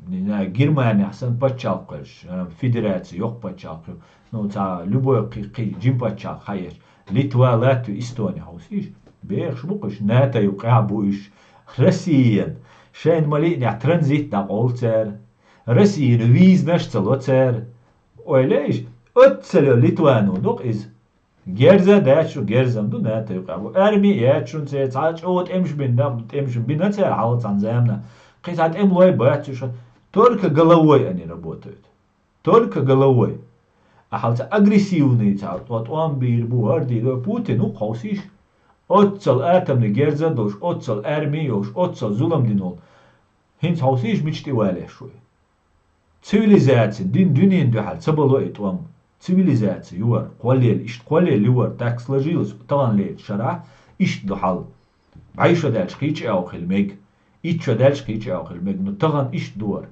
не знаю, Германехь санна пачхьалкх кхоьллича, а, федерация йоккха пачхьалкх ю, ну, цхьа любой кхи-, кхин жима пачхьалкх хьаэцча, Литва, Латви, Эстони хьовсийша, бехаш бу-кх уьш, НАТО юкъахь бу уьш. Россиян шайна ма-лиънехь транзит дӀакъовлу цара. Россиян визанаш ца ло цара. Ойла йиш, оццал йолу Литвано ду-кх иза. Герз а дац шун, герз а ду, НАТО юкъахь бу. Арми а яц шун церан, цхьа чӀогӀа тӀемаш бина, тӀемаш бина цара хьалха цхьана заманахь. Кхин цхьа тӀемалой бац уьш. Только головой они работают. Только головой. А хьалха агрессивный цхьа тӀо-, тӀом бийр бу, хӀара дийр бу, Путин ву-кх хьовсийша. Оццал атомный герз а долуш, оццал арми а йолуш, оццал зулам дина волу. ХӀинца хьовсийша мича тӀе валеш вай. Цивилизаци, дин дуьненан дуьхьал ца бало и тӀом. Цивилизаци ювар, кхоллел, иштта кхоллел ювар, так сложилось, тахана лерчу шарахь, иштта ду хьал. БӀаьш шо даьлча кхечу а хила мега, итт шо даьлча кхечу а хила мега, ну тахана иштта ду хӀара.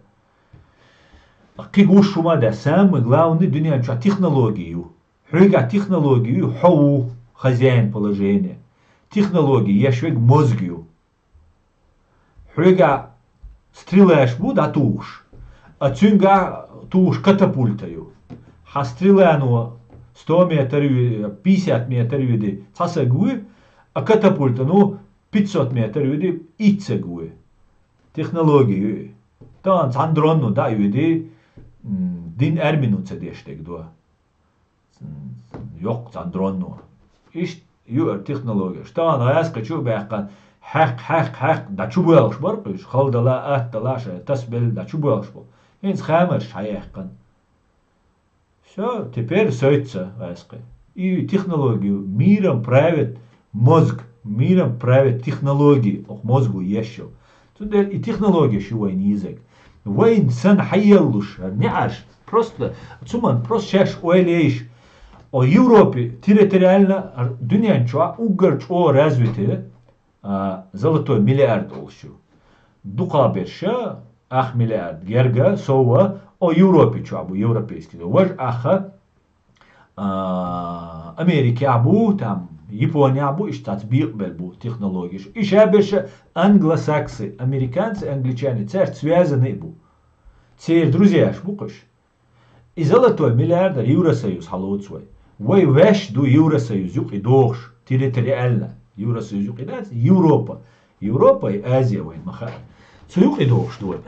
Кхин гуш хӀума а дац, самый главный дуьнен чохь технологи ю. Хьоьгахь технологи ю, хьо ву хозяин положения. Технологи еш верг мозг ю. Хьоьгахь стрелаш бу дӀатухуш, а цуьнгахь тухуш катапульта ю. Хьан стрелано сто метр вуьди, пятьдесят метр вуьди цхьа саг вуй, а катапульта, ну, пятьсот метр вуьди итт саг вуй. Технологи ю и. Тахана цхьана дронно дӀа а вуьди, м, дин армино ца деш дерг до. Йоккха цхьана дронно. Иштта юара технологи. Тахана гӀаьскхи чу а баьккхина, хьаькх, хьаькх, хьаькх, дӀа чу боьлхуш бара-кх уьш, хала дала, атта дала, шайн тасабелла дӀа чу боьлхуш бу. ХӀинца хамарш хьаяьккхина. Всё, теперь сойту ца гӀаьскхи. И технологию, миром правит мозг, миром правит технологии, оха мозго еш йолу. Цундела и технологеш ю вайна езарг. Вайна санна хьаеллуш, неӀарш, просто, цуман просто шаьш ойла ейша. О Европе территориально дуьнен чохь уггар чӀогӀа развитый, а, золотой миллиард олуш ю. Дукхахберш ах миллиард герга, сов, о Европе чохь бу, европейский. Важа аха, а, Америкехь бу, там, Японехь бу, иштта цац бекъабелла бу технологеш. И шаберш англосаксы, американцы, англичане, цаьрца связанный бу. Церан друзьяш бу-кх уьш. И золотой миллиард Евросоюз хьалоцу вай. Вай ваьш ду Евросоюз юкъа и дохуш, территориально. Евросоюз юкъе дац, Европа. Европа и Азия вайн ма хаьа. Цу юкъе догӀуш ду вай.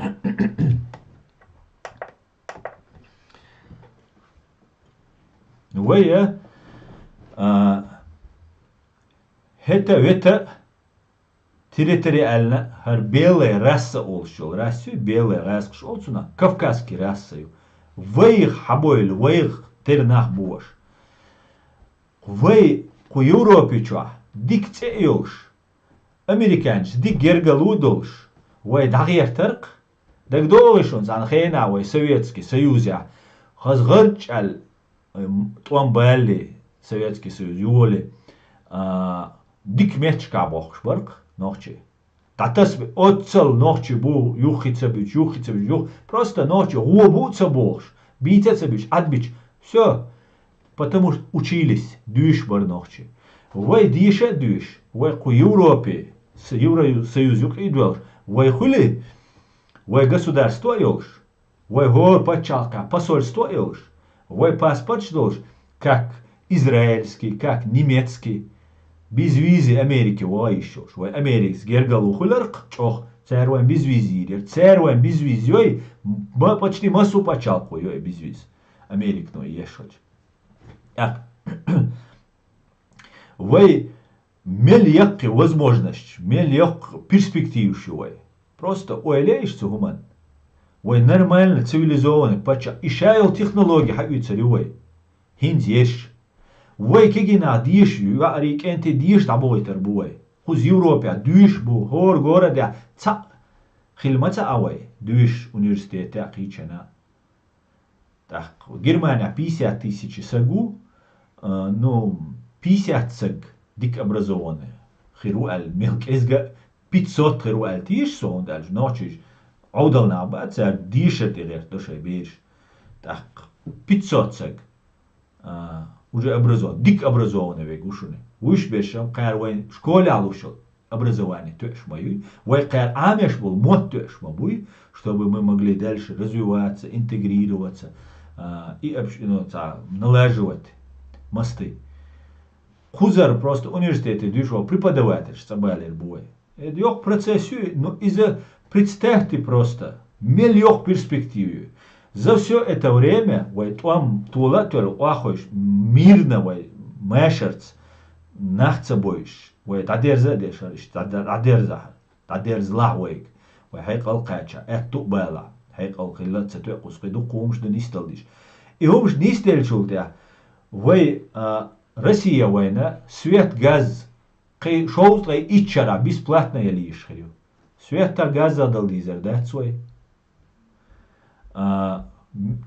Вай, а, хӀета-вета территориально хӀара белая раса олуш йолу раса ю, белая гӀаьскхаш олу цунах, кавказский раса ю. Вайх хьабойла, вайх тера нах бу ваша. Вай кху Европе чохь дика цӀе а йолуш, американчаш дика гергало а долуш, вай дӀагӀертарх, дагадогӀий шуна, цхьана хенахь вай Советский Союзехь, хаза гӀарчӀ аьлла, м, тӀом балале, Советский Союз йоле, а, дика метташкахь бохкуш барх нохчий. ДӀатасбе, оццал нохчий бу, юххе ца буьтуш, юххе ца буьтуш, юх-, просто нохчий гӀо бу а ца бохуш, бийца а ца буьтуш, Ӏадбича. Всё. Потому что учились, дуьйш бара нохчий. Вай деша а дуьйш, вай кху Европе, с-, Евросоюз юкъе а доьлуш, вай хуьлий, вай государство а йолуш, вай хӀора пачхьалкхехь посольство а йолуш, вай паспорташ долуш, как израильский, как немецкий, без визы Америке ваха йиш йолуш. Вай Америкас гергало хуьларх чӀогӀа, цара вайн без визы йийр яра. Цара вайн без визы йой, ма-, почти массо а пачхьалкхо йой без визы. Американо еш хилча. ТӀаккха вай мел яккхий возможностьш, мел яккхий перспективаш ю вай. Просто ойла е иштта цу хӀуманна. Вай нормально, цивилизованный паччахь, и ша йолу технологи хьаоьцур ю вай. ХӀинца ерш. Вай кегий нах деша ю, йоӀарий, кӀентий деша дӀабохуьйтур бу вай. Кхуза Европехь дуьйш а бу, хӀора городехь цхьаъ хила ма ца Ӏа вай, дуьйш университетехь а, кхечанхьа а. ТӀаккха Германехь пятьдесят тысяч саг ву, а, ну, пятьдесят саг дика образованный хир ву аьлла, мел кӀезга а пятьсот хир ву аьлла теша со, хӀунда аьлча нохчий Ӏовдал нах бац, цара дешар тӀе гӀерта до шайн бераш. ТӀаккха пятьсот саг, а, уже образованный, дика образованный верг ву шуна. Вуьш берш-м кхара вайн школехь луш йолу образование тоьуш ма юй, вай кхара Ӏамош болу мотт тоьуш ма буй, чтобы мы могли дальше развиваться, интегрироваться, а, и общ-, ну, цхьа, налаживать мосты. Кхузара просто университете дуьйш волу преподавательш цӀа балийр бу вай. Эда йоккха процесс ю, ну, иза представьте просто, мел йоккха перспектива ю. За всё это время вай тӀом тола а тоьлла, охьахуьйш, мирно вай машарца нах ца бойуш, вай дӀадерза а деш хӀара, иштта дӀа-, дӀадерзахьара, дӀадерзалахь вайга. Вай хьекъал кхача, аьтту а балахь, хьекъал хилла а ца тоьа, кхуза кхин дуккха хӀумаш ду нисдала диш. И хӀумаш нисделлачул тӀаьхьа вай, а, Россия вайна свет, газ, кхин шовзткъе итт шарахь бесплатно яла йиш хир ю. Светах, газах дала дийзар дац вай. А,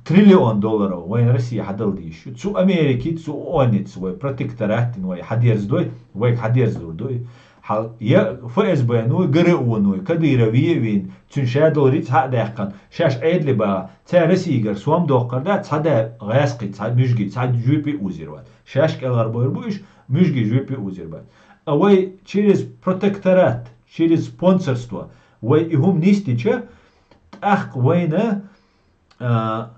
триллион долларов вайн Россия хьадала дийш ю. Цу Америкица, цу ООН-ица вай протекторат дина, вай хьадерзадой, вайга хьадерзадур дуй. Хьал-, я ФСБ-ну, ГРУ-ну, Кадырове а вийна, цуьнан ша долу рицкъ хьа а даьккхина, шаьш Ӏедале баха, цара Россигара сом доккхур дац, цхьа да гӀаьскхий, цхьа муьжгий, цхьа жоьпе а узийр вац. Шаьш кӀелхьарбойр бу уьш, муьжгий жоьпе а узийр бац. А вай через протекторат, через спонсорство вай и хӀума нисдича, тӀаккха вайна, а,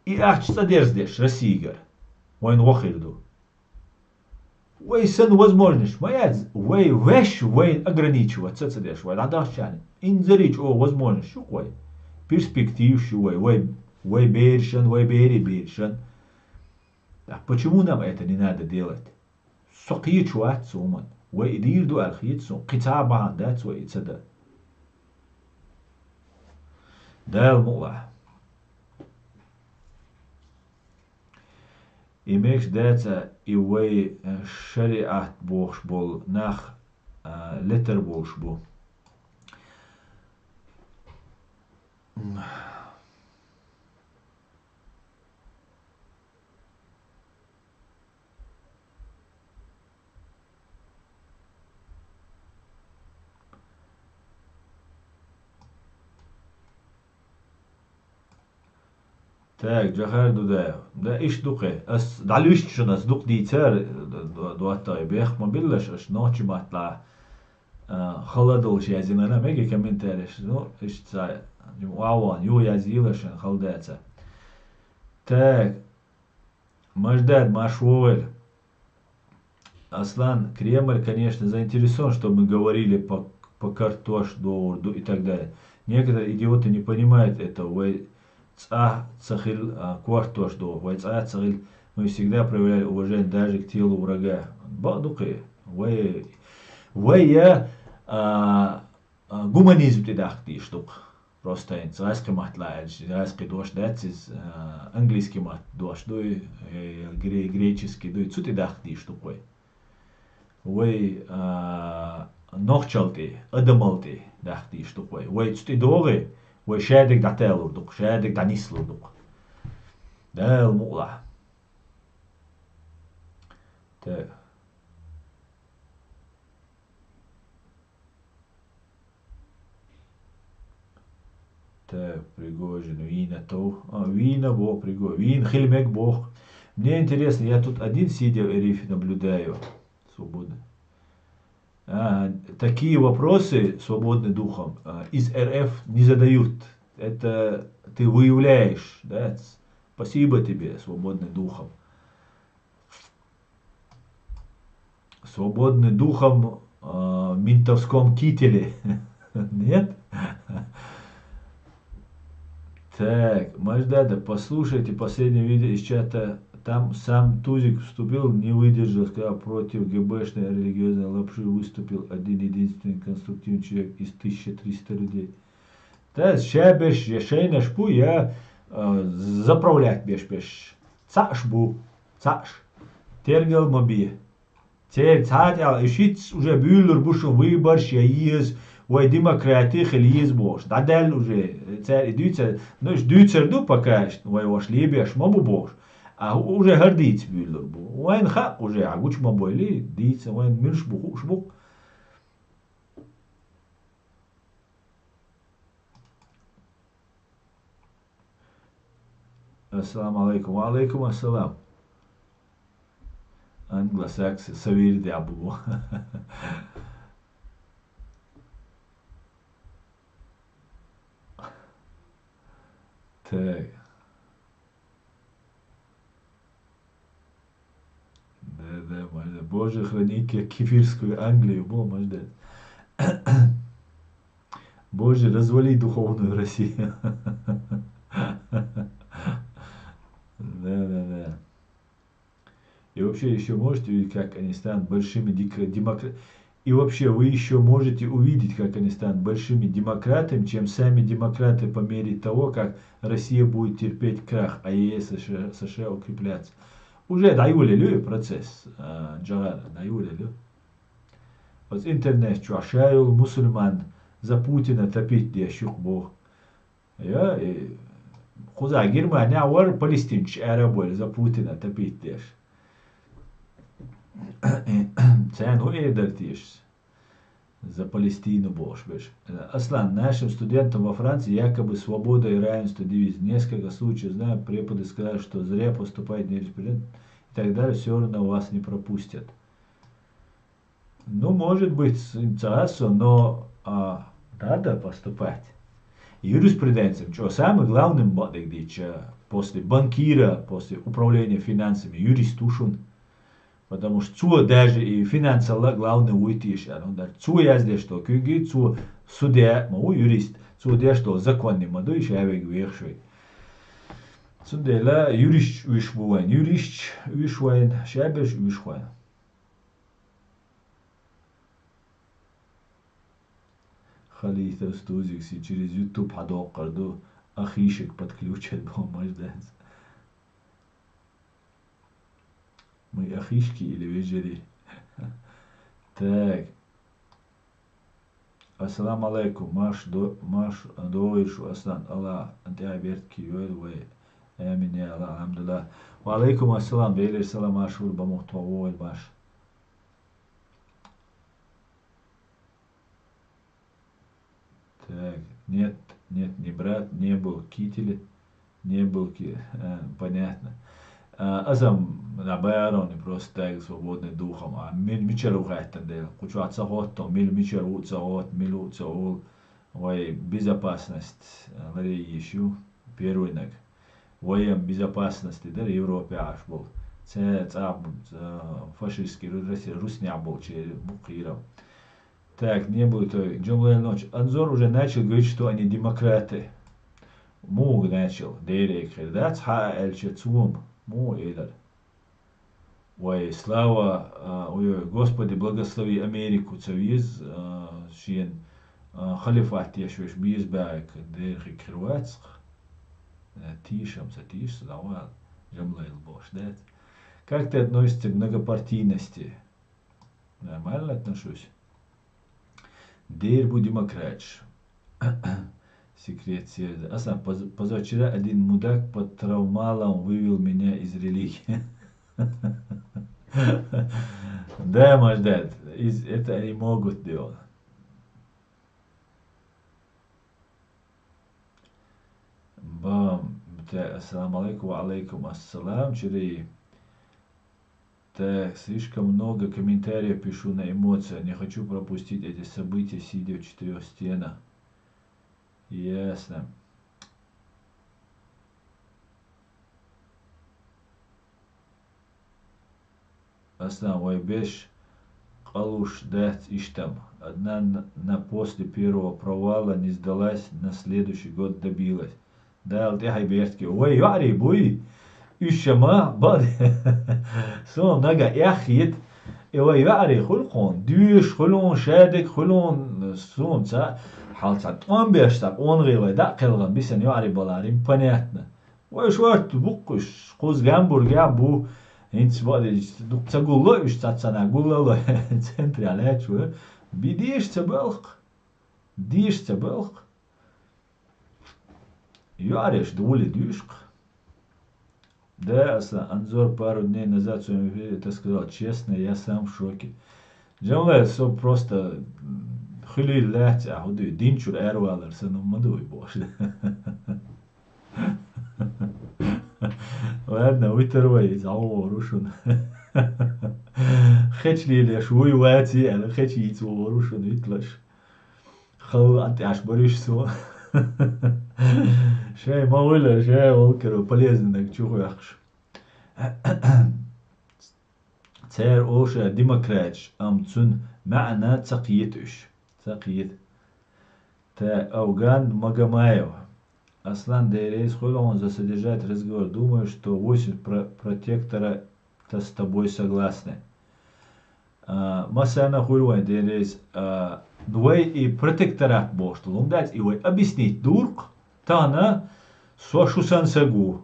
и ахча цӀа дерзадеш Россигара, вайна вохуьйр ду. Вай санна возможность ма яц, вай ваьш вайна ограничиваться ца деш, вай дӀадахчарна. Инзаре чӀогӀа возможность ю-кх вай. Перспективаш ю вай, вай, вай берашан, вай берийн берашан. Так почему нам это не надо делать? Со кхеташ вац цу хӀуманна. Вай и дийр ду аьлла хета суна. Кхин цхьа а бахьана дац вай и ца дан. Дала мукъалахь. И мегаш дац а, и вай, э, шариӀат бохуш болу нах, э, летар болуш бу. Так, Джохар Дудаев. Да, иштта ду-кх. Ас дӀалуьйшучунна ас дукха дийцара, д-, д-, доттагӀий, бехк ма биллаш, аша нохчийн маттахь, а, хала долуш яздинарг мега комментареш. Ну, иштта цхьа, охьавахана, юха язйийла шайн хала дацахь. Так, Маждад, марша вогӀийла. Аслан, Кремль, конечно, заинтересован, чтобы мы говорили по, по картош догӀур ду и так далее. Некоторые идиоты не понимают этого. Вай цӀа ца хил, а, картош догӀур, вай цӀа ца хил, мы всегда проявляли уважение даже к телу врага. Бакъ ду кхе. Вай, вай я, а, а, гуманизм тӀедаккха дийш ду-кх. Просто хӀинца гӀазкхи матта аьлча, гӀазкхи дош дац иза, а, английский матта дош дуй, э, гре-, греческий дуй, цу тӀедаккха дийш ду-кх вай. Вай, а, нохчал тӀе, адамал тӀе даккха дийш ду-кх вай. Вай цу тӀе догӀе, вай шадерг дӀаталур ду-кх, шадерг дӀанислур ду-кх. Дала мукъалахь. Так. Так, Пригожин, вийна тов. А, вийна боху Пригожин. Вийна хила мега боху. Мне интересно, я тут один, сидя в Рифе, наблюдаю. Свободно. А, такие вопросы свободным духом, а, из Р Ф не задают. Это ты выявляешь, да? Спасибо тебе, свободный духом. Свободный духом, а, в ментовском кителе. Нет? Так, Маждада, послушайте последнее видео из чата. Там сам Тузик вступил, не выдержал, сказал, против Г Б-шной религиозной лапши выступил один единственный конструктивный человек из тысяча триста людей. Да, шабеш, я шайнаш бу, я, э, заправлять беш беш. Цааш бу, цааш. Тергал ма бе. Церан цхьа а тӀехь, и шиц уже буьйлур бу шун выборш я еза, вай демократи хила еза бохуш. ДӀадаьлла уже, цара и дуьйцар, ну, уьш дуьйцар ду пока, вай ваша лебеш ма бу бохуш. А уже хӀара дийца буьйлур бу. Вайна хаьа уже, а гучу ма бойли, дийца, вайна муьлш бу, хууш бу. Ассаламу алейкум. Ва алейкум ассалам. Англосаксы, савир дябу. Так. Да, да, Мажда. Боже, храни ке-, кефирскую Англию, бо, Мажда. Боже, развали духовную Россию. Да, да, да. И вообще, ещё можете увидеть, как они станут большими дик-, демокра-, и вообще, вы ещё можете увидеть, как они станут большими демократами, чем сами демократы, по мере того, как Россия будет терпеть крах, а Е С, С Ш А укрепляться. Уже дӀайолаелла ю и процесс, а, Джагар, дӀайолаелла ю. Оцу интернет чохь ша йолу мусульман за Путина топить деш ю-кх боху. Я, и кхузахь Германехь вара палестинчу аьрра а бойла за Путина топить деш. Царна хӀун эр дара теша? За Палестину бохуш берш. Аслан, нашим студентам во Франции якобы свобода и равенство девиз. Несколько случаев знаю, преподы сказали, что зря поступать не президент и так далее, все равно вас не пропустят. Ну, может быть, с-, ца а со, но, а, надо поступать. Юриспруденциям чӀо самый главный бакъдерг дийча, после банкира, после управления финансами, юрист ву шуна. Потому что цо даже и финансалла главный вуй теша, ну, да, цо яздеш до куьги, цо судья ма ву, юрист, цо деш до законный ма ду, и ша вега вехаш вега. Цундела юристча уьш бу вайн, юристча уьш вайн, шаберш уьш вайн. Халитов Стузикси через YouTube хьадоккхур ду, ахишек подключать боху Маждас. Мы ахишки или вежарий? Так. Ассаламу алейкум, Маш до-, Маш догӀийла шу, Аслан, Алла тӀаьхьа беркате йойла вай. Амин, я Алла, алхьамдулиллах. Ва алейкум ассалам, Делера салам, Маш вур, бан муха тхо вогӀийла, Маш. Так, нет, нет, не брат, не был в кителе, не был ки-, а, понятно. А, аса м-, набаьрон просто так, свободный духом. А ми-, мичара ву хаьттина дела? Кху чохь ца хӀоттал, мила мичара ву а ца хӀотта, мила ву а ца олу. Вай безопасность, а, ларъе йиш ю, первый наг. Вай-м безопасности дара Европе Ӏаш болу. Цхьа цӀа, а, фашистский ру-, Россия, руснех болчи букхира. Так, не буду то, Джамлайл ночь. Анзор уже начал говорить, что они демократы. Муг начал, дерек хир. Да, цхьа аьлча цум. Му эдер. Ой, слава, а, ой, ой, Господи, благослови Америку, ца виз, а, шен, а, халифат еш веш биз баьк, дерхи хир вацх. Э, тийшам, ца тийш, ца давал. Джамлайл бош, да? Как ты относишься к многопартийности? Нормально отношусь. Дер бу демократш. Секрет сердца. Асан, поз-, позавчера один мудак под травмалом вывел меня из религии. Да, может, да. Из, это они могут делать. Бам, та-, ассаламу алейкум, ва алейкум ассалам, чири. Так, слишком много комментариев пишу на эмоциях. Не хочу пропустить эти события, сидя в четырех стенах. Ясно. Аслан, вай беш къалуш дац иштам. Одна на, на после первого провала не сдалась, на следующий год добилась. Дала тӀехьа бертке. Вай йоӀарий буй? Уьш ма бан. Суна нага эххийт. И вай йоӀарий хуьлу кхуна. Дуьйш хуьлун, шадерг хуьлун, суна ца хьал ца тӀом беш ца къонагӀе вай дӀа кхелгӀан бисана йоӀарий баларин, понятно. Вай шорта буккхуш, кхуза Гамбургехь бу, хӀинца баъдерг дукха ца гулло уьш, цхьацца нах гуллало, центре лаьтташ ву. Би дийша ца балха, дийша ца балха. ЮӀареш дугӀули дуьйшкха. Да, Аслан, Анзор пару дней назад в своём эфире это сказал. Честно, я сам в шоке. Джамлаев, со просто, м, хуьлийла лаьцна, а хӀу дуй, дин чуьра аравалар санна ма дуй бохуш. Ладно, витар вай, иза хьо вогӀур ву шуна. Хеча лелаш вуй ваций аьлла, хеча йийца вогӀур ву шуна витлаш. Халла а тӀеш бариш со. Шай ма вуйла, шай волкара полезный наг чу вехаш. Церан оша демократиш, амма цун маьӀна ца кхета уьш. Ца кхета. Та Афган Магомаев. Аслан, деррис хуьлу хьуна за содержать разговор. Думаю, что восемьдесят про-, протектора-то с тобой согласны. А, массарна хуьлу вайн деррис, а, вай и протекторат бохуш долу хӀума дац, и вай объяснить дуркх, тахана со шу сан саг ву.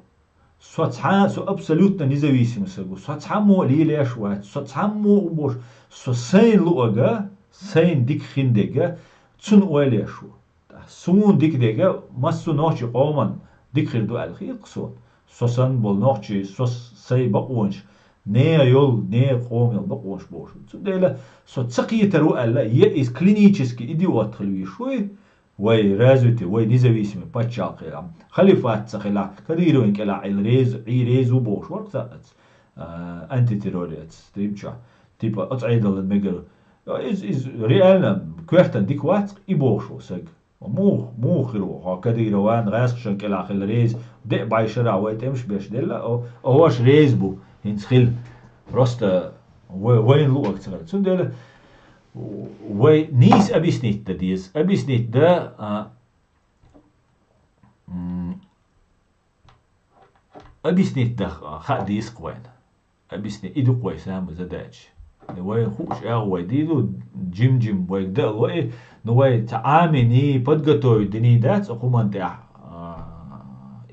Со цхьа, со абсолютно независимый саг ву. Со цхьаммо а лелеш вац, со цхьаммо а хӀума бош, со сайна луъага, сайна дика хиндега, цунна ойла еш ву. Суна дика дега, массо нохчий къоман дика хир ду аьлла хетта суна. Со санна болу нохчий, со с-, сайн бакъонаш, нехан йолу, нехан къоман йолу бакъонаш бохуш. Цундела со ца кхетар ву аьлла, я иза клинически идиот хила вийш вуй, вай развитый, вай независимый паччалкх хилахь, халифат ца хилахь, Кадыровн кӀелахь Ӏийла реза, Ӏий реза ву бохуш вара цхьаъ, а, антитеррорец, типа, типа, оцу Ӏедалан мегар. Иза, иза реально коьртан дика вац и бохуш ву саг. Муха, муха хир ву хьо Кадырован, гӀаьскхашан кӀелахь хила реза, деа бӀай шарахь вай тӀемаш беш делла, о, о, ваша реза бу, хӀинца хила. Просто вай, вайна луъаг ца хила. Цундела вай нийса объяснить дан деза. Объяснить дан, а, м, объяснить дан хаа деза-кх вайна. Объясни, и ду-кх вай самая задача. Вай хууш агӀо вай дийду, жим-жим вайга даало и, ну, вай ца Ӏамийний, подготовить дийний дац, оцу хӀуманна тӀехь, а,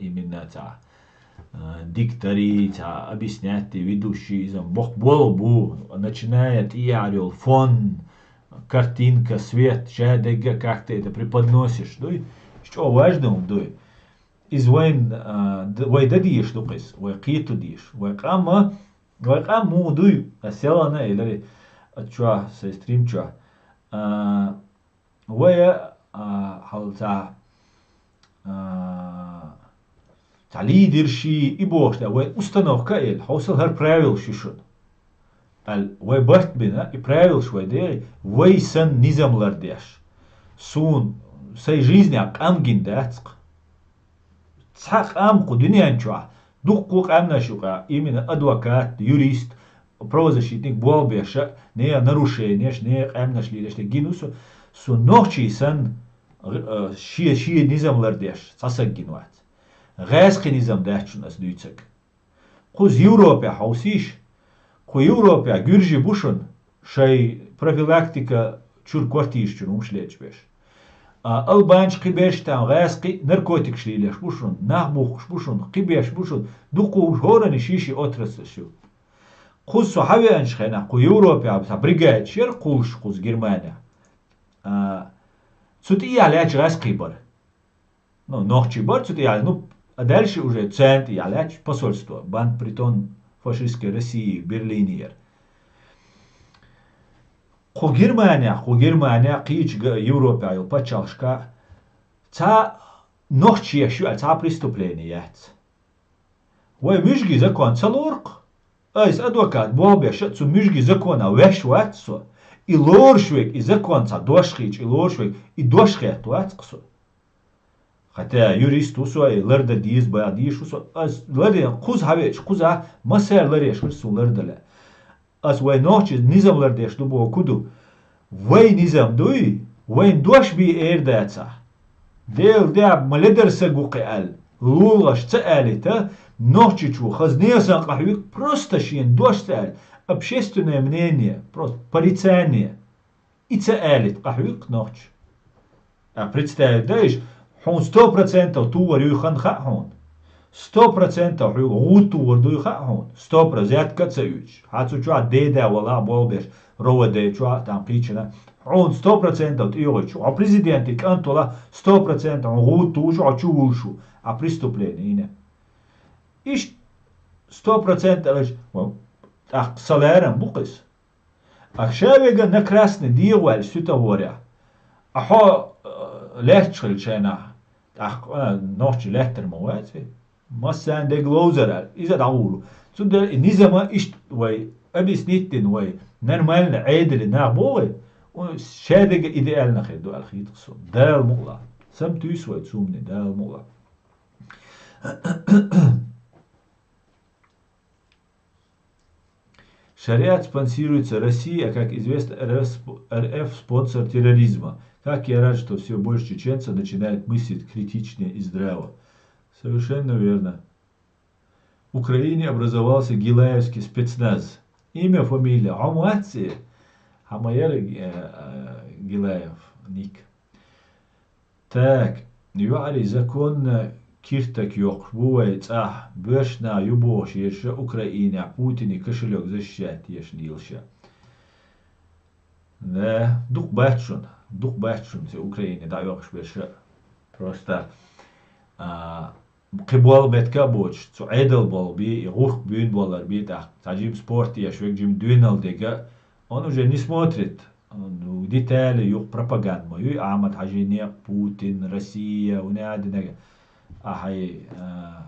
именно ца, а, дикторий, ца объяснять, ведущий, иза боху болу бу, начиная тӀехьара йолу фон, картинка, свет, шадерг а как ты это преподносишь, дуй? ЧӀогӀа важно хӀума дуй. Иза вайн, а, д-, вай дан дезаш ду-кх иза, вай кхета дезаш. Вай къамма, вай къам муха дуй, ас селана а элира, а чохь, сайн стрим чохь. А, вай, а, хьал цхьа, а, цхьа лидерш и бохуш дац, вай установка а елла, хьовсал хӀара правилаш ю шуна. Аьлла, вай барт бина, и правилаш вай дехи, вай санна низам лардеш. Суна сайн жизнехь къам гина дац-кх. Цхьа къам кху дуьнен чохь Дуккха къаьмнаш юкъа, именно адвокат, юрист, правозащитник болх беш а, не нарушенеш, не къаьмнаш лелаш, те гина ву со, со нохчий санна, э, шен, шен низам лардеш, цхьа саг гина вац. ГӀаьскхи низам дац шуна ас дуьйцург. Кхуза Европехь хьовсийша, кху Европехь гуьржи бу шуна, шайн профилактика чуьра квартираш чуьра хӀумаш лечбеш. А албанаш кхин берш там гӀаьскхи наркотикаш лелеш бу шуна, нах бухкуш бу шуна, кхин берш бу шуна, дукха хӀумаш хӀоранна ши-ши отраслаш ю. Кхуза со хьавеанчу хенахь, кху Европехь цхьа бригадаш яра кхуллуш кхуза Германехь. А, цу тӀехь лаьтташ гӀаьскхий бара. Ну, нохчий бара цу тӀехь, ну, а дальше уже царна тӀехь лаьтташ посольство, бан притон фашистской России, Берлине яра. Кху Германехь, кху Германехь, кхечу га-, Европехь йолу пачхьалкхашкахь цхьа нохчий еш ю аьлла, цхьа преступление яц. Вай муьжгийн закон ца лору-кх? Айса адвокат болх беш а, цу муьжгийн законах ваьш вац со. И лоруш верг, и закон цхьа дош хилча, и лоруш верг, и дош хетта вац-кх со. Хотя юрист ву со, и лардан деза бан дийш ву со. Ас ларъян кхуза хьавеача, кхузахь массара ларъеш хир суна лардан лаьа. Ас вай нохчийн низам лардеш ду бохург ду. Вай низам дуй, вайн дош бен эр дацахь. Делан дуьхьа ма ледара саг ву кхин аьлла, лулахаш ца алийта, нохчичо хаза несан къахьуьйту, просто шена дош ца аьлла, общественное мнение, просто порицание. И ца алийта къахьуьйту нохча. А представить дай иштта, хьуна сто процентов тухур юй хан хаьа хьуна. Сто процентов хьоьга гӀуда тухур дуй хаьа хьуна. Сто процентов, взятка а ца оьцуш. Хьан цу чохь деда вала болх беш, РОВД чохь, там кхечанхьа. Хьуна сто процентов тӀехуьйтуш. Хьо президентан кӀант вала, сто процентов хьуна гӀуда тухуш, хьо чу вулуш ву. А преступление йина. Иштта сто процентов аьлча, тӀаккха сан лерам бу-кх иза. Ахь ша вега на красный дегӀ ваьлла светофорехь. А хьо, э, лаьтташ хилча шайнахь, тӀаккха, а, нохчий лаьттар ма вац и. Массарна дерг ловзар аьлла, иза дӀагӀур ву. Цундела и низама иштта вай объяснить дина вай, нормально Ӏедале нах боху вай, у, шадерг а идеально хир ду аьлла хийтта суна. Дала мукъ лахь. Самтуьйсу вай цумне, Дала мукъ лахь. Шариат спонсируется Россией, а, как известно, РФ сп-, РФ спонсор терроризма. Как я рад, что всё больше чеченцев начинают мыслить критичнее и здраво. Совершенно верно. В Украине образовался гилаевский спецназ. Имя, фамилия, хьо ма вац и? Хьан ма яра, э, э, Гилаев ник? Так, йоӀарий, законно киртак йоккхуш бу вай цӀахь, боьрша нах ю бохуш ерш а Украинехь Путинан кошелёк защищать еш лелаш а. Да, дукха бац шуна, дукха бац шуна цу Украине дӀайоккхуш берш а. Просто, а, кхин болх меттиг а боцуш, цу Ӏедал болх бен, и гӀурхка буьйна болар бен тӀаккха, цхьа жима спорт еш верг, жима доьналла дерг а, он уже не смотрит. Ну, детали юха пропаганда ма юй, Ахьмад-Хьажин некъ, Путин, Россия, хӀун а динарг, ахь хьайн, а,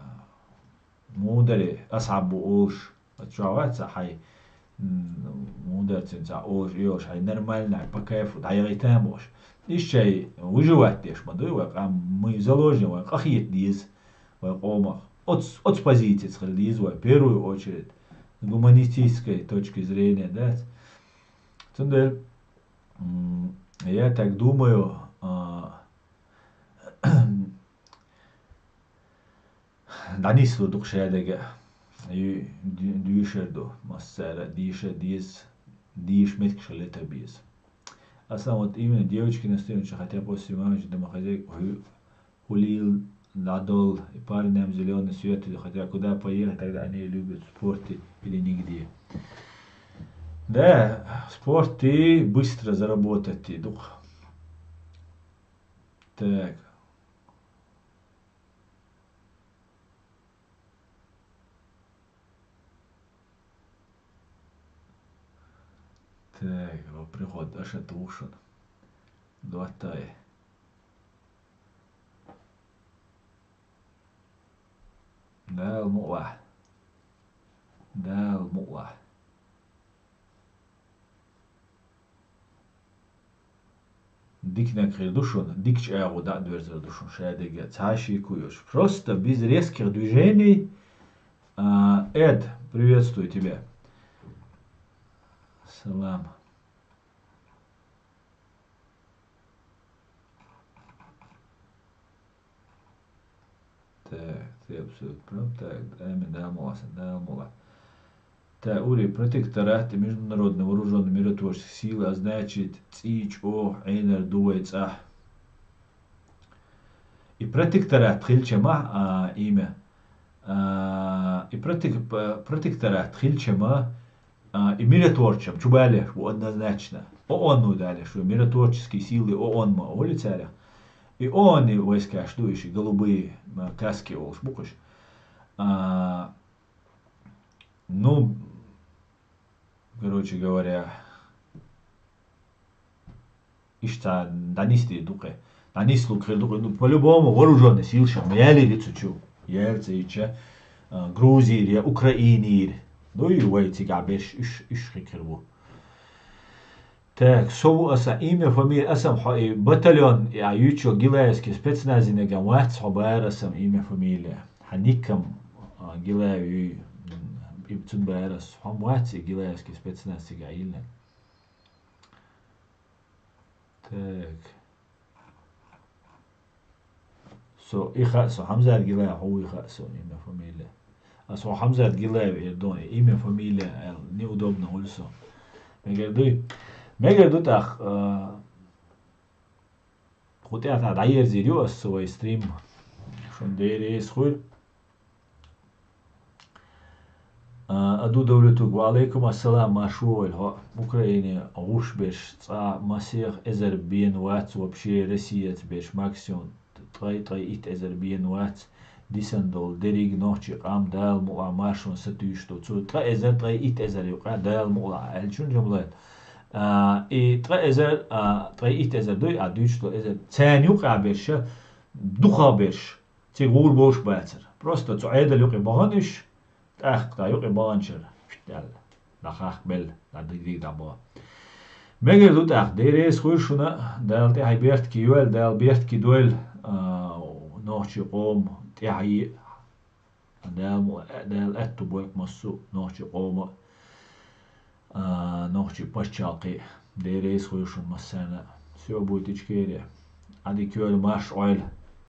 мударе, асхьаб бу олуш, оцу чохь вац ахь хьайн, м, мударцин цхьа олуш, и йолуш, хьайн нормально, хьайн по кайфу дӀаяхийта а бохуш. Иштта шайн выживать деш ма дуй вай, къам, мы заложники, вай къахета деза вай къомах. Оц-, оцу позицица хила деза вай, в первую очередь, с гуманистической точки зрения, дац? Цундела, м, я так думаю, а, дӀанислур ду-кх шадерг а. Ю-, ду-, дуьйшур ду, массара а дийша деза, дийша меттигаш хила лета беза. Аса вот именно девочки настаивают, хотя после мамы домохозяйка хӀу-, хӀулийла дӀадолу, и парням зелёный свет, хотя куда поехать, тогда они любят в спорте или нигде. Да, в спорте быстро заработать ду-кх. Так. Так, о, приход аша тухуш шуна. ДоттагӀий. Дала мукъ лахь. Дала мукъ лахь. Диканиг хир ду шуна, дикачу агӀор дӀа а доьрзур ду шуна шадерг а, цхьа а шеко йолуш. Просто без резких движений, А, Эд, приветствую тебя. Салам. Так, ты абсолютно прав. Так, амин, Дала мукъ лахь, Дала мукъ лахь. Так, Ури, протекторат и международные вооружённые миротворческие силы, а значит, цӀий чӀогӀа Ӏенар ду вай цӀа. И протекторат хилча ма, а, имя. А, и протек-, п-, протекторат хилча ма, а, и миротворчам чу балеш ву однозначно. ООН-у далеш ву, миротворческие силы ООН ма олу царах. И ООН-и войскаш ду иши, голубые, м, каски олуш бу кхуш. А, ну, короче говоря, иштта дӀанисде ду кхе. ДӀанислуг хир ду кхе. Ну, по-любому, вооружённый силаш ма ялийри цу чу. Яьлла ца йича, а, Грузийра я Украинийра. Дуй вай цигахь берш, уьш, уьш хи хир бу. Так, со ву аса, имя, фамилия, аса хьо и батальон, и а юьйцу Гилаевский спецназинаган вац хьо бара аса, имя, фамилия. Хьан никам, а, Гилаев юй, м, и цун бара аса. Хьо вац и Гилаевский спецназ цигахь йиллина. Так. Со и хаьа со, Хьамзат Гилаев хьо вуй хаьа со, имя, фамилия. Аса хьо Хьамзат Гилаев эр ду, имя, фамилия аьлла, неудобно хуьлу со. Мегар дуй? Мегар ду тӀаккха, а, кху тӀехь дӀаерзийр ю аса со вай стрим. Шун Дела реза хуьлда. А, Аду Давлетук, ва алейкум ассалам, марш ву вай хьо. Украине гӀуш берш цкъа масех эзар бен вац, вообще Россияца берш максимум ткъе, ткъе итт эзар бен вац, дисан долу дерриг нохчий къам Дала мукъ лахь маршонна сатуьйсуш ду. Цу ткъе эзар, ткъе итт эзар юкъа Дала мукъ лахь аьлла чун жамлайна. А, и ткъе эзар, а, ткъе итт эзар дуй, а дуьйцуш долу эзар. Царна юкъа берш, дукха берш. Цига гӀур болуш бацара. Просто цу Ӏедал юкъе бахана уьш, тӀаккха юкъе баханчара, аьлла, дӀахахка белла, дӀа диг-диг дӀабаха. Мегар ду тӀаккха, Дела реза хуьлда шуна, Дала тӀаьхье бертке йойла, Дала бертке дойла, а, нохчий къоман тӀаьхье, Дала мо-, Дала аьтту бойла массо а нохчий къоман а, а, нохчий пачхьалкхе, Дела реза хуьлда шуна массарна. Всё, буйтичкере. Ӏадика йойла, марш Ӏойла.